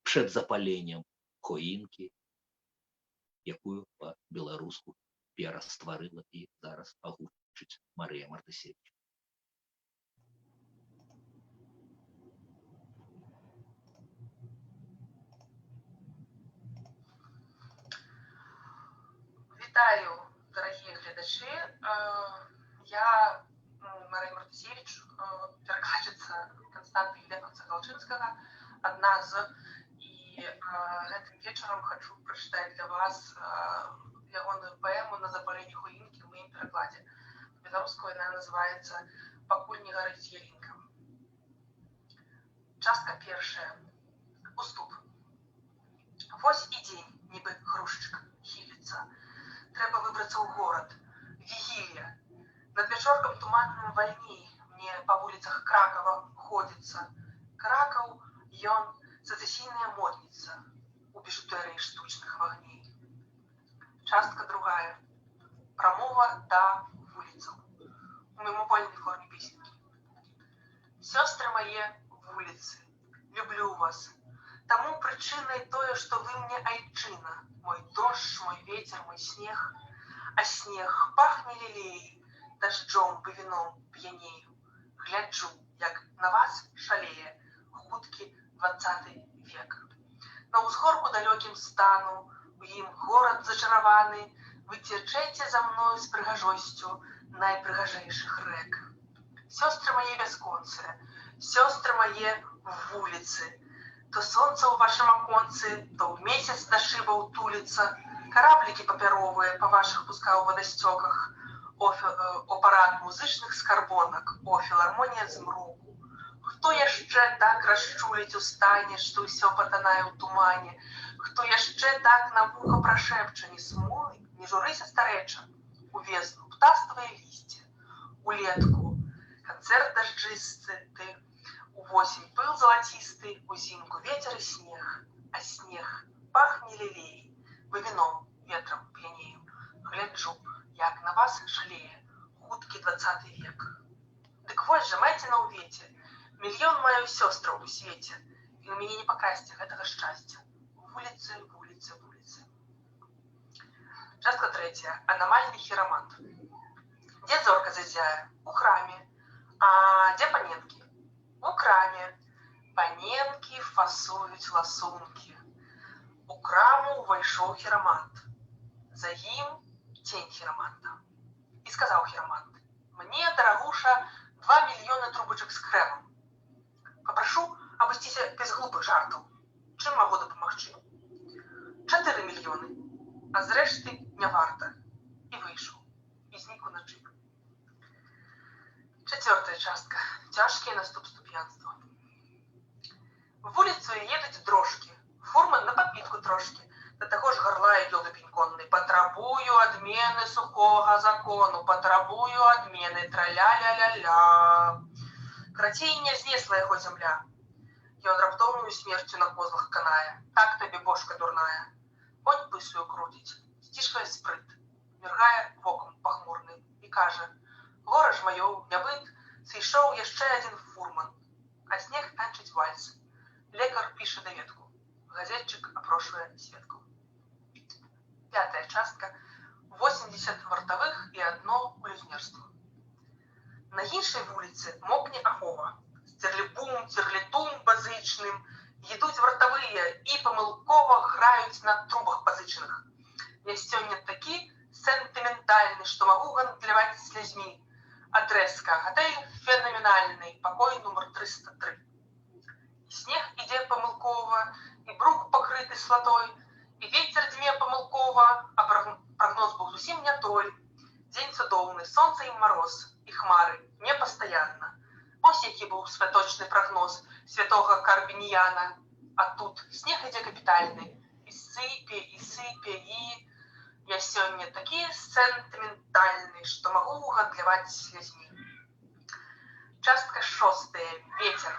przed запаленнем хоінкі, якую па-беларуску перастварыла і зараз агучыць Марыя Мартысевіч. Вітаю, дарагія гледачы. Я Марыя Мартысевіч, перакладчыца Канстанты Ільдэфанса Галчынскага, адна з, і гэтым вечарам хачу прачытаць для вас ягоную паэму «На запаленні хвілінкі» ў маім перакладзе. Па-беларуску яна называецца «Пакуль не гарыць ялінка». Частка першая. Уступ. Вось і дзень, нібы грушчык, хіліцца. Трэба выбрацца ў горад. Вігілія. Над вечоркам туманным вальней мне па вуліцах Кракава ходзіцца. Кракаў, ён сецэсійная модніца у біжутэрыі штучных вагней. Частка другая. Прамова да вуліцаў. У мімавольнай форме песенькі. Сёстры мае вуліцы, люблю вас. Таму прычынай тое, што вы мне айчына, мой дождж, мой ветер, мой снег. А снег пахне лілеяй, дажджом бы віном п'янею. Гляджу, як на вас шалее хуткі 20 век. На ўзгорку далёкім стану, у ім горад зачараваны, вы цячэце за мною з прыгажосцю найпрыгажэйшых рэк. Сёстры мае бясконцыя, сёстры мае вуліцы, то сонца ў вашым аконцы, то ў месяц да шыбаў туліцца, караблікі папяровыя па вашых пускаў вадасцёках, о парад музычных скарбонак, о філармонія змроку. Хто яшчэ так расчуліць у стане, што ўсё патанае ў тумане? Хто яшчэ так на вуха прашэпча, не смуй, не журыся, старэча, увесну птаства і лісце, улетку канцэрт дажджысты, ты, увосень пыл залацісты, узімку ветер і снег, а снег пахне лілеяй, Вы віном, ветрам п'янею. Гляджу, як на вас шалее хуткі дваццаты век. Дык вось жа, майце на ўвеце, мільён маю сёстраў у свеце, і ў мяне не пакрасці гэтага шчасця. Вуліцы, вуліцы, вуліцы. Частка трэцяя. Анамальны хірамант. Дзе зорка зазяе? У храме. А дзе паненкі? У краме. Паненкі фасуюць ласункі. У краму ўвайшоў хірамант. За ім цень хіраманта. І сказаў хірамант: «Мне, дарагуша, 2 мільёны трубачак з крэмам. Папрашу абысціся без глупых жартаў. Чым магу дапамагчы? 4 мільёны. А зрэшты, не варта». І выйшаў. І знік уначы. Чацвёртая частка. Цяжкія наступствы п'янства. Вуліцаю едуць дрожкі. Фурман на падпітку трошкі. Да таго ж гарлае ёлупень конны: «Патрабую адмены сухога закону, патрабую адмены, траля-ля-ля-ля». Карацей, не знесла яго зямля. Ён раптоўнаю смерцю на козлах канае. Так табе, бошка дурная. Конь пысаю круціць, сцішвае спрыт, міргае вокам пахмурны і кажа: «Гора ж маё, нябыт, сышоў яшчэ адзін фурман». А снег танчыць вальс. Лекар піша даведку. Газетчык апрошвае сведкаў. Пятая частка. 80 вартавых і адно блюзнерства. На іншай вуліцы мокне ахова. З церлібум, церлітум базычным ідуць вартавыя і памылкова граюць на трубах пазычаных. Я сёння такі сентыментальны, што магу гандляваць слязьмі. Адрэзка: гатэль фенаменальны, пакой нумар 303. І снег ідзе памылкова, і брук пакрыты слатой, і вецер дзьме памылкова, а прагноз быў зусім не той. Дзень цудоўны, сонца і мароз, і хмары, непастаянна. Вось які быў святочны прагноз святога Карбініяна. А тут снег ідзе капітальны, і сыпе, і сыпе, і я сёння такі сентыментальны, што магу гандляваць слязьмі. Частка шостая. Ветер.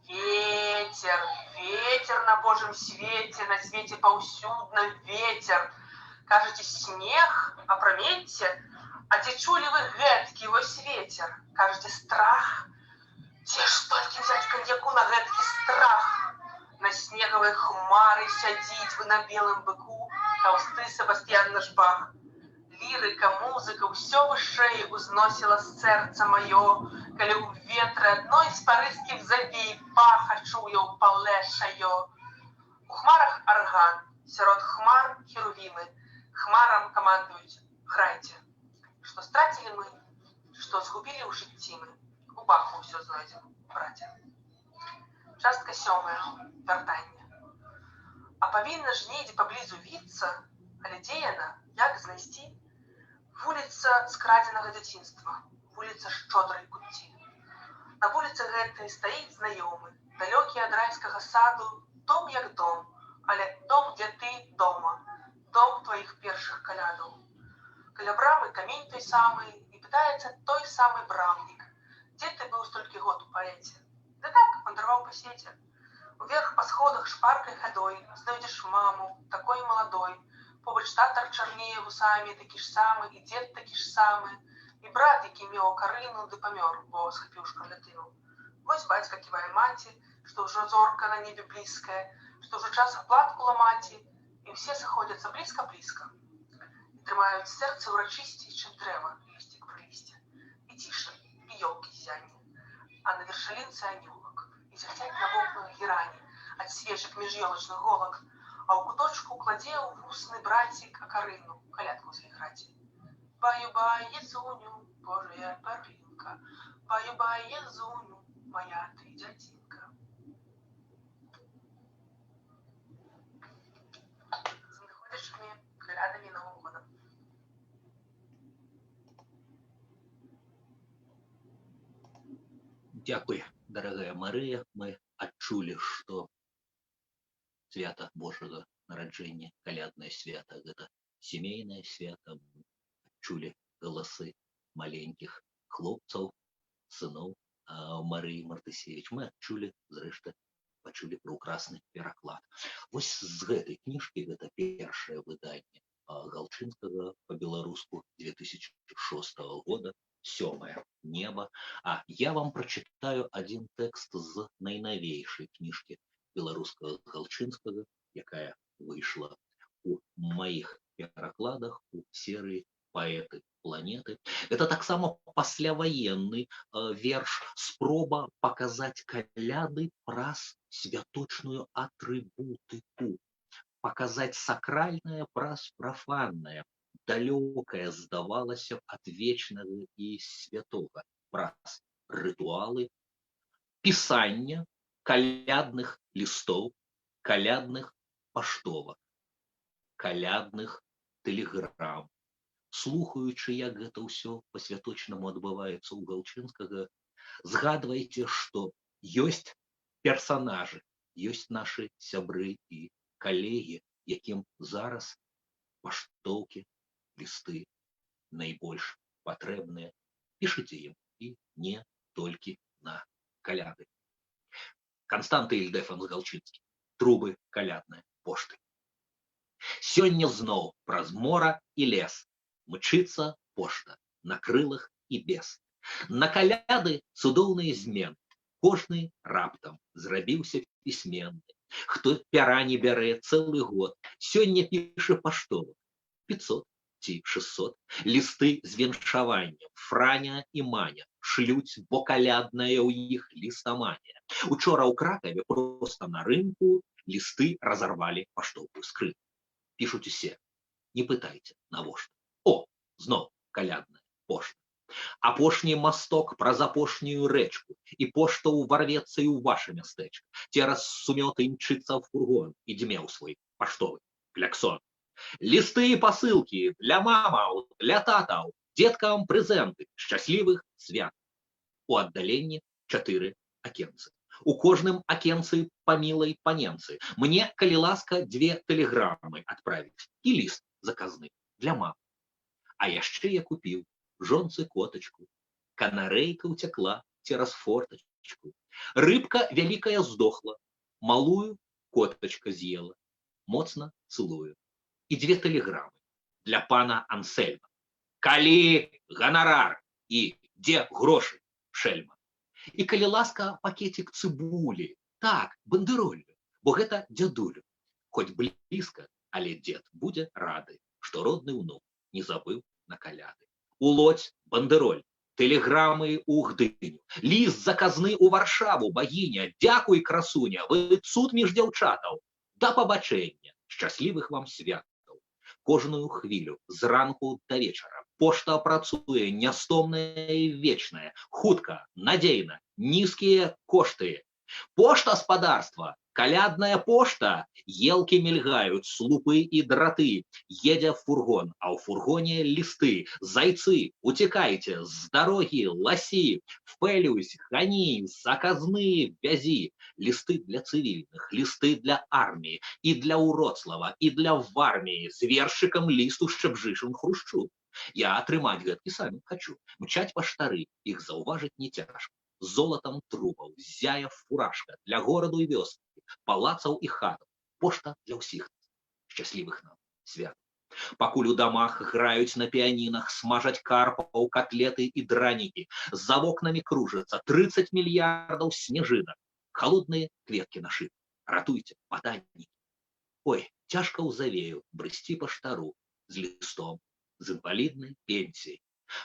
Ветер, ветер на Божьем свете, на свете паўсюдна ветер. Кажаце, снег, апраменце, а ці чулі вы гэткі вось ветер? Кажаце, страх? Дзе ж толькі взять каньяку на гэткі страх? На снегавай хмары сядзіць вы на белым быку таўсты Себастьян наш Бах. Лірыка, музыка ўсё вышэй узносіла сэрца маё, калі ў ветры адной з парыжскіх завей Баха чуў я ў Пале Шаё. У хмарах арган, сярод хмар херувімы, хмарам камандуюць: «Грайце». Што страцілі мы, што згубілі ў жыцці мы, у Баху ўсё знойдзем, браце. Частка сёмая. Вяртанне. А павінна ж недзе паблізу віцца, але дзе яна, як знайсці? Вуліца скрадзенага дзяцінства, вуліца шчодрай куцці. На вуліцы гэтай стаіць знаёмы, далёкі ад райскага саду, дом як дом, але дом, дзе ты дома, дом тваіх першых калядаў. Каля брамы камень той самы, і пытаецца той самы брамнік: «Дзе ты быў столькі год у паэце?» «Ды так, вандраваў па свеце». Уверх па сходах шпаркай хадой знойдзеш маму, такой маладой. Побач татар чарнее вусамі, такі ж самы, і дзед такі ж самы, і брат, які меў акарыну, ды памёр, бо схапіў шкарлятыну. Вось бацька ківае маці, што ўжо зорка на небе блізкая, што ўжо час аплатку ламаці, і ўсе сыходзяцца блізка-блізка. І трымаюць сэрцы ўрачысцей, чым дрэва лісцік пры лісце. І ціша, і ёлкі ззянне, а на вершалінцы анёлак, і зіхцяць на вокнах герані ад свечак між ёлачных голак, а ў куточку кладзе ў вусны брацік акарыну, калядку зайграці. Баю-бай, Езуню, Божая перлінка, баю-бай, Езуню, моя ты дзяцінка. З надыходзячымі калядамі і Новым годам. Дзякуй, дарагая Марыя. Мы адчулі, што свята Божага нараджэння, каляднае свята, гэта сямейнае свята. Мы адчулі галасы маленькіх хлопцаў, сыноў Марыі Мартысевіч. Мы адчулі, зрэшты, Пачулі праўкрасны пераклад. Вось з гэтай кніжкі, гэта першае выданне Галчынскага па-беларуску 2006 года, «Сёмае неба». А я вам прачытаю адзін тэкст з найнавейшай кніжкі беларускага Галчынскага, якая выйшла у маіх перакладах у серыі «Паэты планеты». Это таксама пасляваенны верш, спроба паказаць каляды праз святочную атрыбутыку, паказаць сакральнае праз прафаннае, далёкае, здавалася б, ад вечнага і святога, праз рытуалы пісання калядных лістоў, калядных паштовак, калядных тэлеграм. Слухаючы, як гэта ўсё па-святочнаму адбываецца ў Галчынскага, згадвайце, што ёсць персанажы, ёсць нашы сябры і калегі, якім зараз паштоўкі, лісты найбольш патрэбныя. Пішыце ім, і не толькі на каляды. Канстанты Ільдэфанс Галчынскі. «Трубы каляднай пошты». Сёння зноў праз мора і лес мчыцца пошта на крылах і без. На каляды цудоўныя змены. Кожны раптам зрабіўся пісьменны. Хто пяра не бярэ цэлы год, сёння піша паштовак 500 ці 600. Лісты з віншаваннем Франя і Маня шлюць, бо калядная ў іх лістаманія. Учора ў Кракаве проста на рынку лісты разарвалі паштовую скрынку. Пішуць усе. Не пытайце, навошта. О, зноў калядная пошта. Апошні масток праз апошнюю рэчку, і пошта ўварвецца і ў ваше мястэчка. Цераз сумёты імчыцца фургон і дзьме ў свой паштовы кляксон. Лісты і пасылкі для мамаў, для татаў, дзеткам прэзенты шчаслівых свят. У аддаленні чатыры акенцы. У кожным акенцы па мілай паненцы. Мне, калі ласка, дзве тэлеграмы адправіць і ліст заказны для мамы. А яшчэ я купіў жонцы котачку. Канарэйка ўцякла цераз фортачку. Рыбка вялікая здохла, малую котачка з'ела. Моцна цэлую. І дзве тэлеграмы для пана Ансельма. Калі ганарар і дзе грошы, шэльма? І, калі ласка, пакетик цыбулі, так, бандэролю, бо гэта дзядулю. Хоць блізка, але дзед будзе рады, што родны ўнук не забыў на каляды. У Лодзь бандэроль, тэлеграмы ў Гдыню, ліст заказны ў Варшаву, багіня, дзякуй, красуня, вы цуд між дзяўчатаў. Да пабачэння, шчаслівых вам святаў. Кожную хвілю, зранку да вечара, пошта працуе нястомная і вечная, хутка, надзейна, нізкія кошты. Пошта, спадарства, калядная пошта, елкі мільгаюць, слупы і драты, едзе фургон, а ў фургоне лісты, зайцы, уцекайце, з дарогі, ласі, Фелюсь, гані, заказны вязі, лісты для цывільных, лісты для арміі, і для Уроцлава, і для Варміі, з вершыкам ліст у Шчабжышын Хрушчу. Я атрымаць гэткі самі хачу. Мчаць паштары, іх заўважыць не цяжка. Золатам трубаў зяе фуражка для гораду і вёскі, палацаў і хатаў. Пошта для ўсіх нас. Шчаслівых нам свят. Пакуль у дамах граюць на піянінах, смажаць карпаў, котлеты і дранікі, за вокнамі кружацца 30 мільярдаў снежынак. Халодныя кветкі на шып. Ратуйце, ботанікі. Ой, цяжка ў завею брысці паштару з лістом, з інваліднай пенсіяй.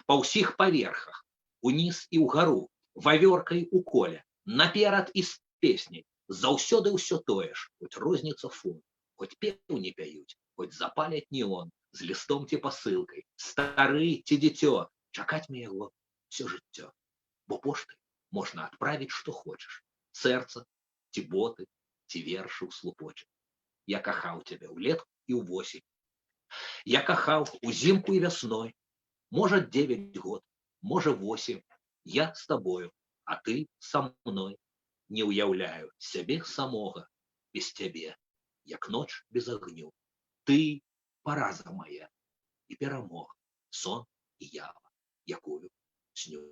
Па ўсіх паверхах, уніз і ўгару, вавёркай у коле, наперад і з песняй. Заўсёды ўсё тое ж, хоць розніца фон, хоць пеўні пяюць, хоць запаляць неон, з лістом ці пасылкай, стары ці дзіцё, чакаць мне яго ўсё жыццё. Бо поштай можна адправіць, што хочаш: сэрца, ці боты, ці вершы ў слупочак. Я кахаў цябе ўлетку і ўвосень. Я кахаў узімку і вясной. Можа, 9 год, можа, 8. Я з табою, а ты са мной. Не ўяўляю сябе самога без цябе, як ноч без агню. Ты параза моя і перамога, сон і ява, якую сню.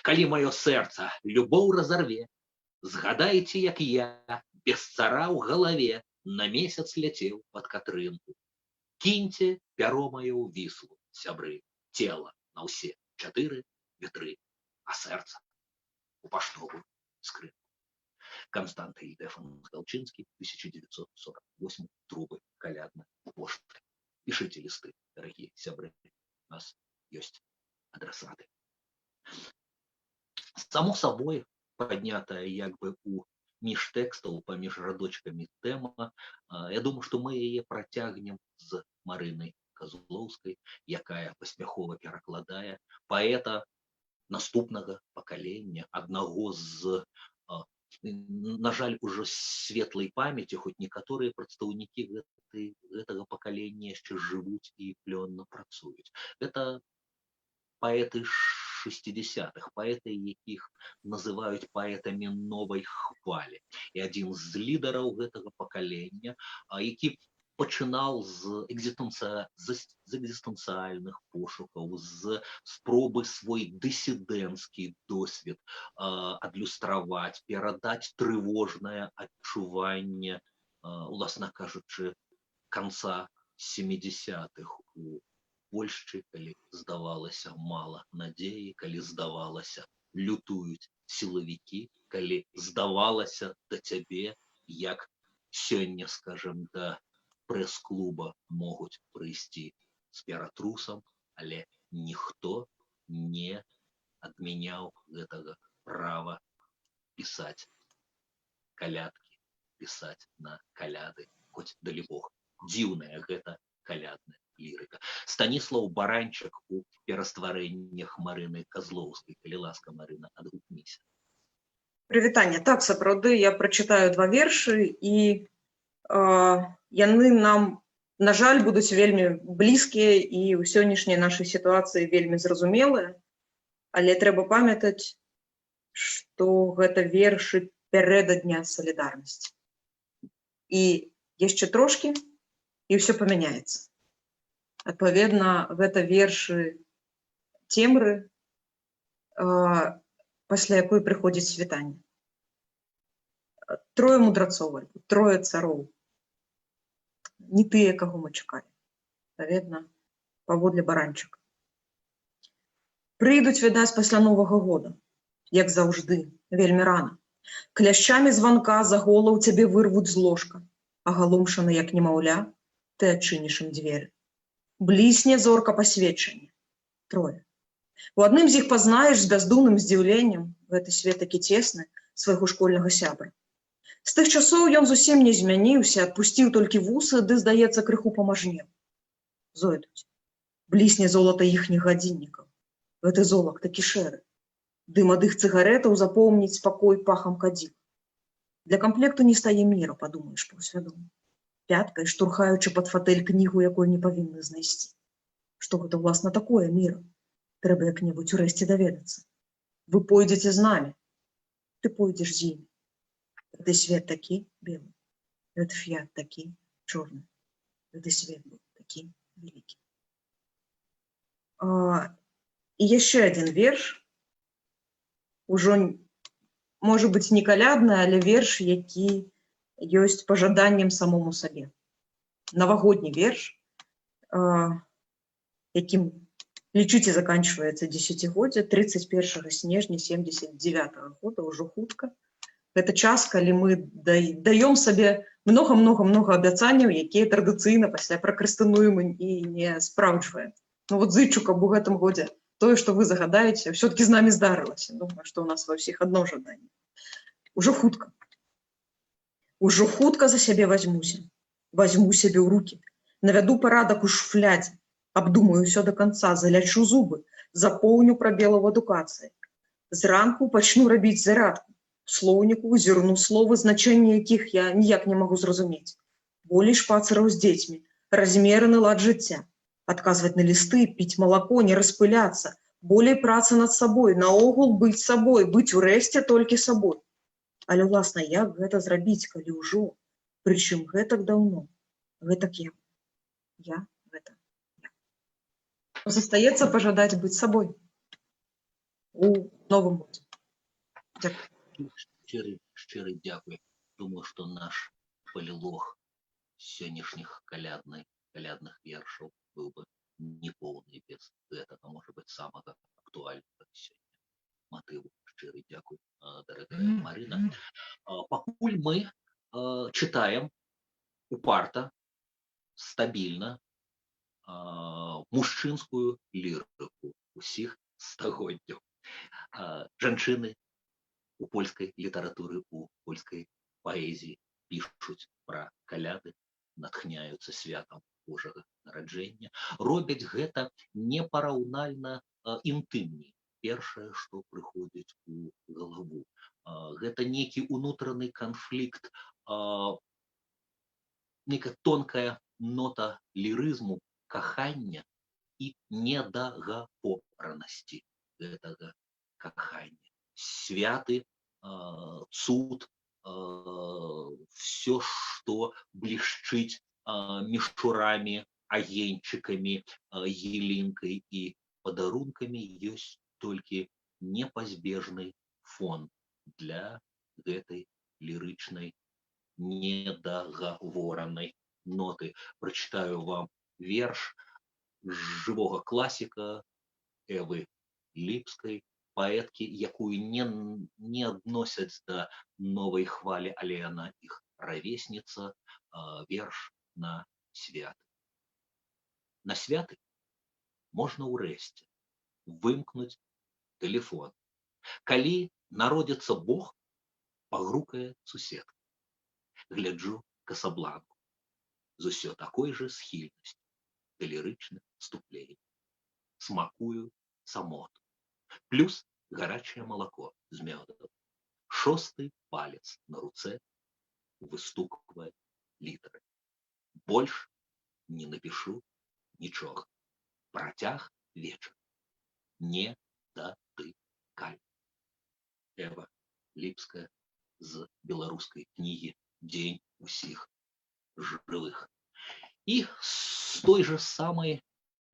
Калі маё сэрца любоў разарве, Згадайце, як я, без цара ў галаве, на месяц ляцеў пад Катрынку. Кіньце пяро маё ў Віслу, сябры, цела на ўсе чатыры ветры, а сэрца у паштовую скрынку. Константы Ильдефонс Галчинский, 1948, Трубы, каляднай пошты. Пішыце лісты, дарагія сябры. У нас ёсць адрасаты. Само сабой, паднятая як бы у між тэкстаў, паміж радочкамі тэма, я думаю, што мы яе працягнем з Марынай Казлоўскай, якая паспяхова перакладае паэта наступнага пакалення, аднаго з, на жаль, ужо светлай памяці, хоць некаторыя прадстаўнікі гэтага пакалення яшчэ жывуць і плённа працуюць. Гэта паэты 60-х, паэты, якіх называюць паэтамі новай хвалі. І адзін з лідараў гэтага пакалення, які пачынаў з экзістэнцыяльных пошукаў, з спробы свой дысідэнцкі досвед адлюстраваць, перадаць трывожнае адчуванне, уласна кажучы, канца 70-х у Польшчы, калі здавалася, мала надзеі, калі здавалася, лютуюць сілавікі, калі здавалася, да цябе, як сёння, скажем, да прэс-клуба могуць прыйсці з ператрусам, але ніхто не адмяняў гэтага права пісаць калядкі, пісаць на каляды, хоць далібог. Дзіўная гэта калядная лірыка. Станіслаў Баранчык у перастварэннях Марыны Казлоўскай. Калі ласка, Марына, адгукніся. Прывітанне. Так, сапраўды, я прачытаю два вершы, і яны нам, на жаль, будуць вельмі блізкія і ў сённяшняй нашай сітуацыі вельмі зразумелыя. Але трэба памятаць, што гэта вершы пярэдадня салідарнасці. І яшчэ трошкі, і ўсё памяняецца. Адпаведна, гэта вершы цемры, пасля якой прыходзіць світанне. Трое мудрацоў, альбо трое цароў. Не тыя, каго мы чакалі. Адпаведна, паводле Баранчыка. Прыйдуць, відаць, пасля Новага года, як заўжды, вельмі рана. Кляшчамі званка за голаў цябе вырвуць з ложка, агаломшаны, як немаўля, ты адчыніш ім дзверы. Блісне зорка пасведчання. Трое. У адным з іх пазнаеш з бяздумным здзіўленнем, гэты свет такі цесны, свайго школьнага сябра. З тых часоў ён зусім не змяніўся, адпусціў толькі вусы, ды, здаецца, крыху памажнеў. Зойдуць. Блісне золата іхніх гадзіннікаў. Гэты золак такі шэры. Дым ад іх цыгарэтаў запоўніць спакой пахам кадзіла. Для камплекту не стае міра, падумаеш паўсвядома. Пяткай штурхаючы пад фатэль кнігу, якую не павінны знайсці. Што гэта, уласна, такое, міра? Трэба як-небудзь урэшце даведацца. Вы пойдзеце з намі. Ты пойдзеш з імі. Гэты свет такі белы. Гэты фіят такі чорны. Гэты свет быў такі вялікі. І яшчэ адзін верш. Ужо, можа быць, не калядны, але верш, які ёсць пажаданнем самому сабе. Навагодні верш, якім, лічыце, заканчваецца дзесяцігоддзе, 31 снежня 79 года, ўжо хутка. Гэта час, калі мы даём сабе много-много-много абяцанняў, якія традыцыйна пасля пракрастынуем і не спраўджваем. Ну вот зычу, каб у гэтым годзе тое, што вы загадаеце, ўсё-таки з намі здарылася. Думаю, што ў нас ва ўсіх адно жаданне. Ужо хутка. Ужо хутка за сябе возьмуся. Возьму сябе ў рукі. Навяду парадак у шуфлядзе. Абдумаю ўсё до конца, залячу зубы, запоўню прабелы ў адукацыі. Зранку пачну рабіць зарадку. У слоўніку зірну словы, значэнні якіх я ніяк не магу зразумець. Болей шпацыраў з дзецьмі, размераны лад жыцця. Адказваць на лісты, піць малако, не распыляцца, болей працы над сабой, наогул быць сабой, быць урэшце толькі сабой. Але, уласна, як гэта зрабіць, калі ўжо? Прычым гэтак даўно, гэтак я. Я гэта я. Застаецца пажадаць быць сабой у новым годзе. Дзякую. Шчыры, Шчыры дзякуй. Думаю, што наш палілог сённяшніх калядных вершаў быў бы непоўны без гэтага, можа быць, самага актуальнага сёння матыву. Шчыры дзякуй, дарагая Марына. Пакуль мы чытаем упарта, стабільна мужчынскую лірыку усіх стагоддзяў. Жанчыны у польскай літаратуры, у польскай паэзіі пішуць пра каляды, натхняюцца святам Божага нараджэння, робяць гэта непараўнальна інтымней. Першае, што прыходзіць у галаву. Гэта нейкі унутраны канфлікт, некая тонкая нота лірызму, кахання і недагаворанасці гэтага кахання. Святы, цуд, все, што блішчыць мішурамі, агеньчыкамі, елінкай і падарункамі, ёсць толькі непазбежны фон для гэтай лірычнай недагаворанай ноты. Прачытаю вам верш жывога класіка Эвы Ліпскай, паэткі, якую не адносяць да новай хвалі, але яна іх равесніца, верш «На святы». На святы можна ўрэшце вымкнуць тэлефон. Калі народзіцца Бог, пагрукае суседка. Гляджу «Касабланку» з усё такой жа схільнасцю да лірычных адступленняў. Смакую самоту. Плюс гарачае малако з мёдам. Шосты палец на руцэ выстуквае літары. Больш не напішу нічога. Працяг вечар. Не датыкай. Эва Ліпская з беларускай кнігі «Дзень усіх жывых». І з той жа самай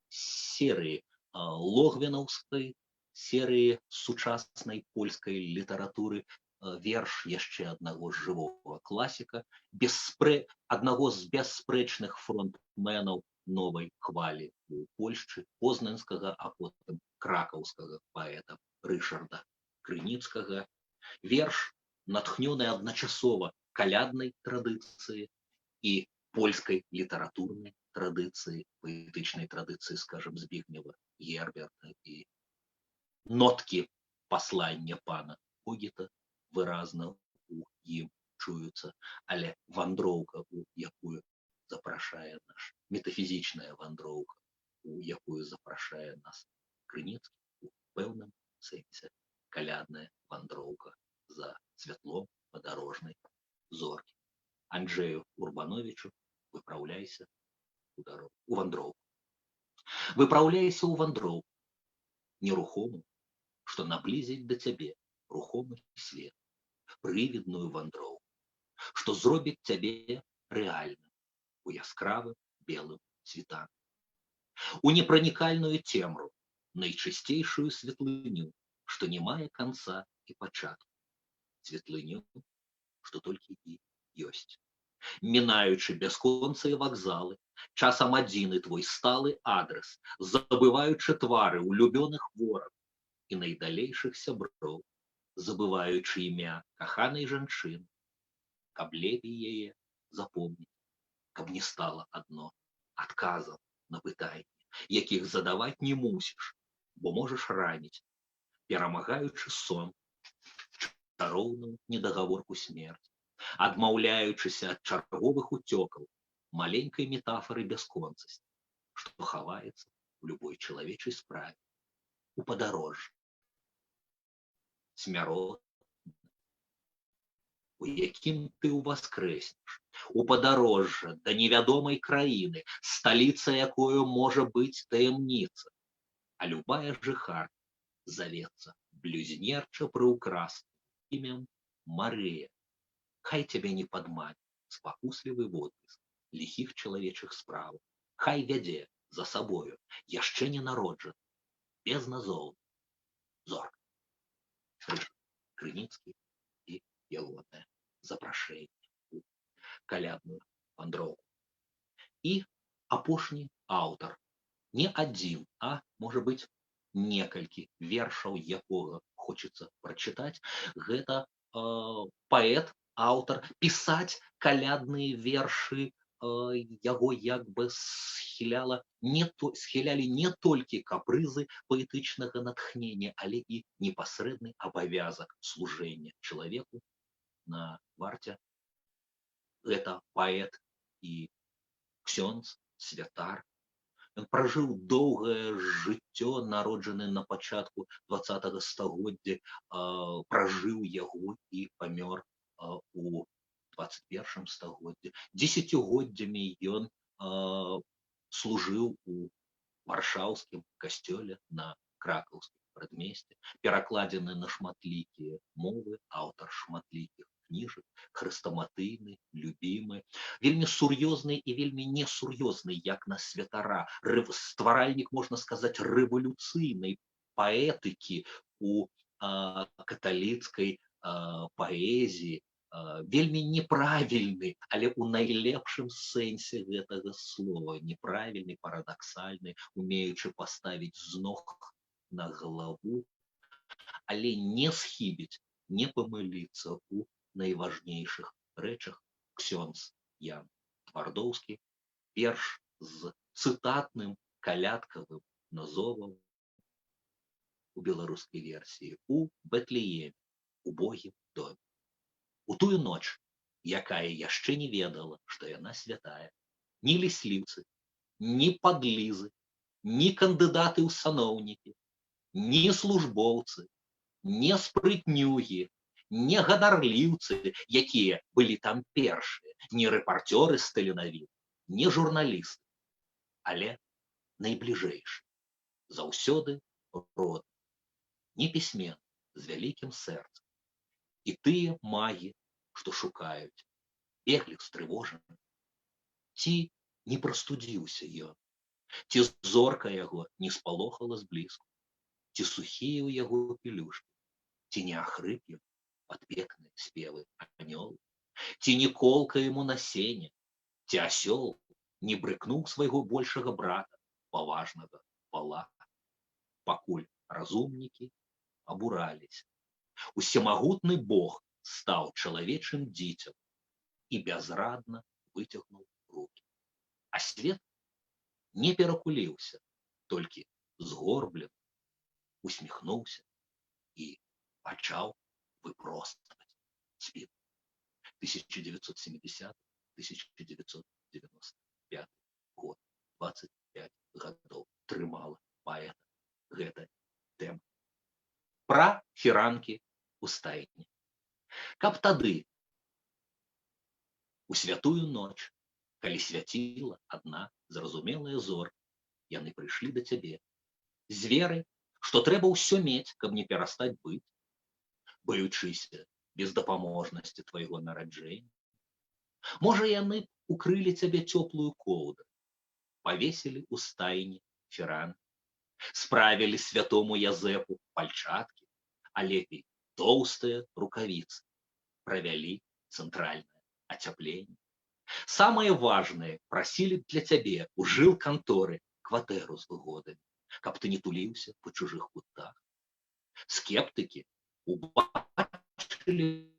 серыі, логвінаўскай серыі сучаснай польскай літаратуры, верш яшчэ аднаго жывога класіка, аднаго з бясспрэчных фронтменаў новай хвалі у Польшчы, познанскага, а потым кракаўскага паэта Рышарда Крыніцкага. Верш, натхнёны адначасова каляднай традыцыі і польскай літаратурнай традыцыі, паэтычнай традыцыі, скажем, Збігнева Герберта, і ноткі паслання пана Когіта выразна у ім чуюцца, але вандроўка, у якую запрашае наш, метафізічная вандроўка, у якую запрашае нас Крыніцкі, у пэўным сэнсе калядная вандроўка за святлом падарожнай зоркі. Анджею Урбановичу, выпраўляйся у дарогу, у вандроўку. Выпраўляйся ў вандроўку, нерухому, што наблізіць да цябе рухомы свет, прывідную вандроўку, што зробіць цябе рэальным у яскравым белым світанку. У непранікальную цемру, найчысцейшую светлыню, што не мае канца і пачатку, светлыню, што толькі і ёсць. Мінаючы бясконцыя вакзалы, часам адзіны твой сталы адрас, забываючы твары улюбёных ворагаў і найдалейшых сяброў, забываючы імя каханай жанчыны, каб лепей яе запомніць, каб не стала адно адказам на пытанні, якіх задаваць не мусіш, бо можаш раніць, перамагаючы сон, чароўную недагаворку смерці, адмаўляючыся ад чарговых уцёкаў маленькай метафары бясконцасці, што хаваецца ў любой чалавечай справе, у падарожжы, смяротна, у якім ты ўваскрэснеш, у падарожжа да невядомай краіны, сталіца якою можа быць таямніца, а любая жыхарка завецца блюзнерча прыўкрасным імем Марыя. Хай цябе не падмане спакуслівы водбліск ліхіх чалавечых спраў, хай вядзе за сабою яшчэ не народжаны, безназоўны зорка. Рышард Крыніцкі і ягонае запрашэнне у калядную вандроўку. І апошні аўтар, не адзін, а можа быць, некалькі вершаў якога хочацца прачытаць, гэта паэт, аўтар. Пісаць калядныя вершы яго як бы схіляла не то схілялі не толькі капрызы паэтычнага натхнення, але і непасрэдны абавязак служэння чалавеку на варце. Гэта паэт і ксёндз, святар. Ён пражыў доўгае жыццё, народжаны на пачатку 20 стагоддзя, пражыў яго і памёр у 21 стагоддзі. Дзесяцігоддзямі ён служыў у варшаўскім касцёле на Кракаўскім прадмесці, перакладзены на шматлікія мовы, аўтар шматлікіх кніжак, хрэстаматыйны, любімы, вельмі сур'ёзны і вельмі несур'ёзны, як на святара, стваральнік, можна сказаць, рэвалюцыйнай паэтыкі у каталіцкай паэзіі, вельмі неправільны, але ў найлепшым сэнсе гэтага слова, неправільны, парадаксальны, умеючы паставіць з ног на галаву, але не схібіць, не памыліцца ў найважнейшых рэчах, ксёндз Ян Твардоўскі, верш з цытатным калядкавым назовам у беларускай версіі «У Бэтлееме, убогім доме». У тую ноч, якая яшчэ не ведала, што яна святая, ні лісліўцы, ні падлізы, ні кандыдаты ў саноўнікі, ні службоўцы, не спрытнюгі, не ганарліўцы, якія былі там першыя, не рэпарцёры з тэленавін, не журналісты, але найбліжэйшы, заўсёды родны, не пісьмен з вялікім сэрцам. І тыя магі, што шукаюць, беглі встрывожаны. Ці не прастудзіўся ён, ці зорка яго не спалохала зблізку, ці сухія ў яго пелюшкі, ці не ахрып ён пад пекныя спевы анёл, ці не колка яму на сене, ці асёл не брыкнуў свайго большага брата, паважнага вала. Пакуль разумнікі абураліся, усемагутны Бог стаў чалавечым дзіцем і бязрадна выцягнуў рукі. А свет не перакуліўся, толькі згорблен усміхнуўся і пачаў выпростваць спіну. 1970-1995 год, 25 гадоў трымала паэта гэта тэма. Пра фіранкі у стайні. Каб тады, у святую ноч, калі свяціла адна зразумелая зорка, яны прыйшлі да цябе з верай, што трэба ўсё мець, каб не перастаць быць, баючыся бездапаможнасці твайго нараджэння. Можа, яны б укрылі цябе цёплую коўдру, павесілі ў стайні фіранкі, справілі святому Язэпу пальчаткі, а лепей тоўстыя рукавіцы, правялі цэнтральнае ацяпленне. Самае важнае, прасілі б для цябе ў жылканторы кватэру з выгодамі, каб ты не туліўся па чужых кутах. Скептыкі убачылі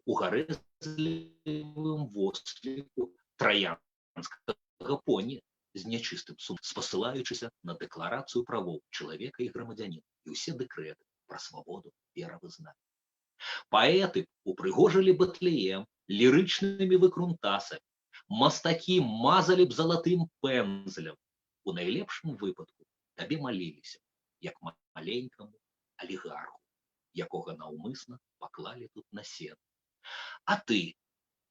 у гарэзлівым восліку траянскага поні з нячыстым сум, спасылаючыся на Дэкларацыю правоў чалавека і грамадзяніна і ўсе дэкрэты пра свабоду веравызнання. Паэты упрыгожылі Бэтлеем лірычнымі выкрутасамі, мастакі мазалі б залатым пэнзлем. У найлепшым выпадку табе маліліся, як маленькаму алігарху, якога наўмысна паклалі тут на сена. А ты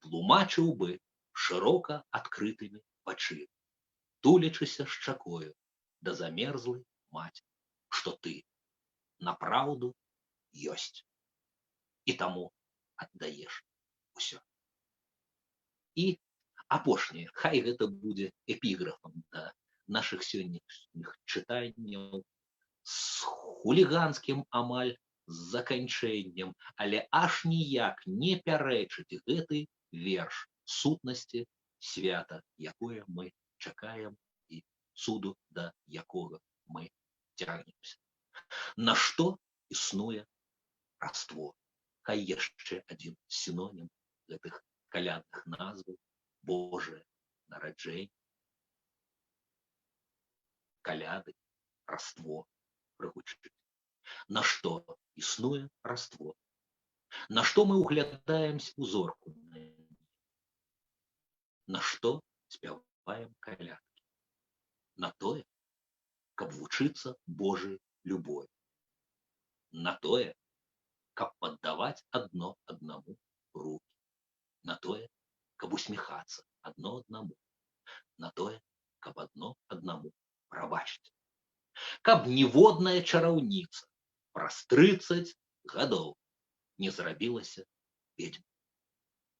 тлумачыў бы шырока адкрытымі вачыма, тулячыся шчакою да замерзлай маці, што ты напраўду ёсць і таму аддаеш усё. І апошняе, хай гэта будзе эпіграфам да нашых сённяшніх чытанняў, з хуліганскім амаль з заканчэннем, але аж ніяк не пярэчыць гэты верш сутнасці свята, якое мы чакаем і цуду, да якога мы цягнемся. На што існуе Раство? Хай яшчэ адзін сінонім гэтых калядных назваў: Божае нараджэнне, каляды, Раство прыгучыць. На што існуе Раство? На што мы ўглядаемся ў зорку? На што спяваем калядкі? На тое, каб вучыцца Божай любові. На тое, каб паддаваць адно аднаму рукі. На тое, каб усміхацца адно аднаму. На тое, каб адно аднаму прабачыць. Каб ніводная чараўніца праз 30 гадоў не зрабілася ведьмай.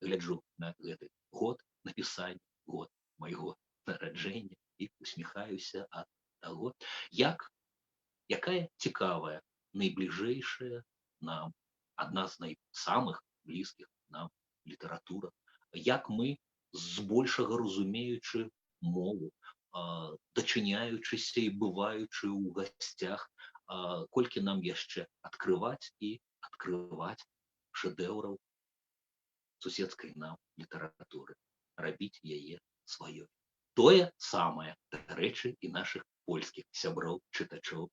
Гляджу на гэты год напісання, год майго нараджэння, і усміхаюся ад таго, якая цікавая, найбліжэйшая нам, адна з самых блізкіх нам літаратура, як мы, збольшага разумеючы мову, дачыняючыся і бываючы ў гасцях, колькі нам яшчэ адкрываць і адкрываць шэдэўраў суседскай нам літаратуры, рабіць яе сваёй. Тое самае, дарэчы, і нашых польскіх сяброў, чытачоў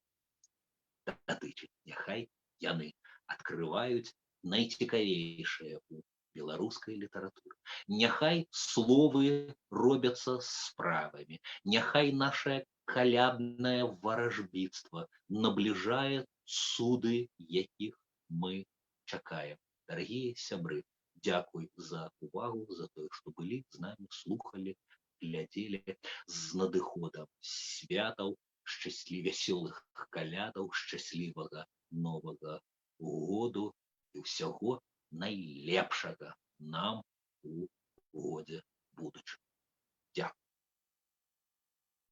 датычыць. Няхай яны адкрываюць найцікавейшае ў беларускай літаратуры. Няхай словы робяцца справамі, няхай наше каляднае варажбіцтва набліжае цуды, якіх мы чакаем. Дарагія сябры, дзякуй за увагу, за тое, што былі з намі, слухалі, глядзелі. З надыходам святаў, вясёлых калядаў, шчаслівага Новага году і ўсяго найлепшага нам.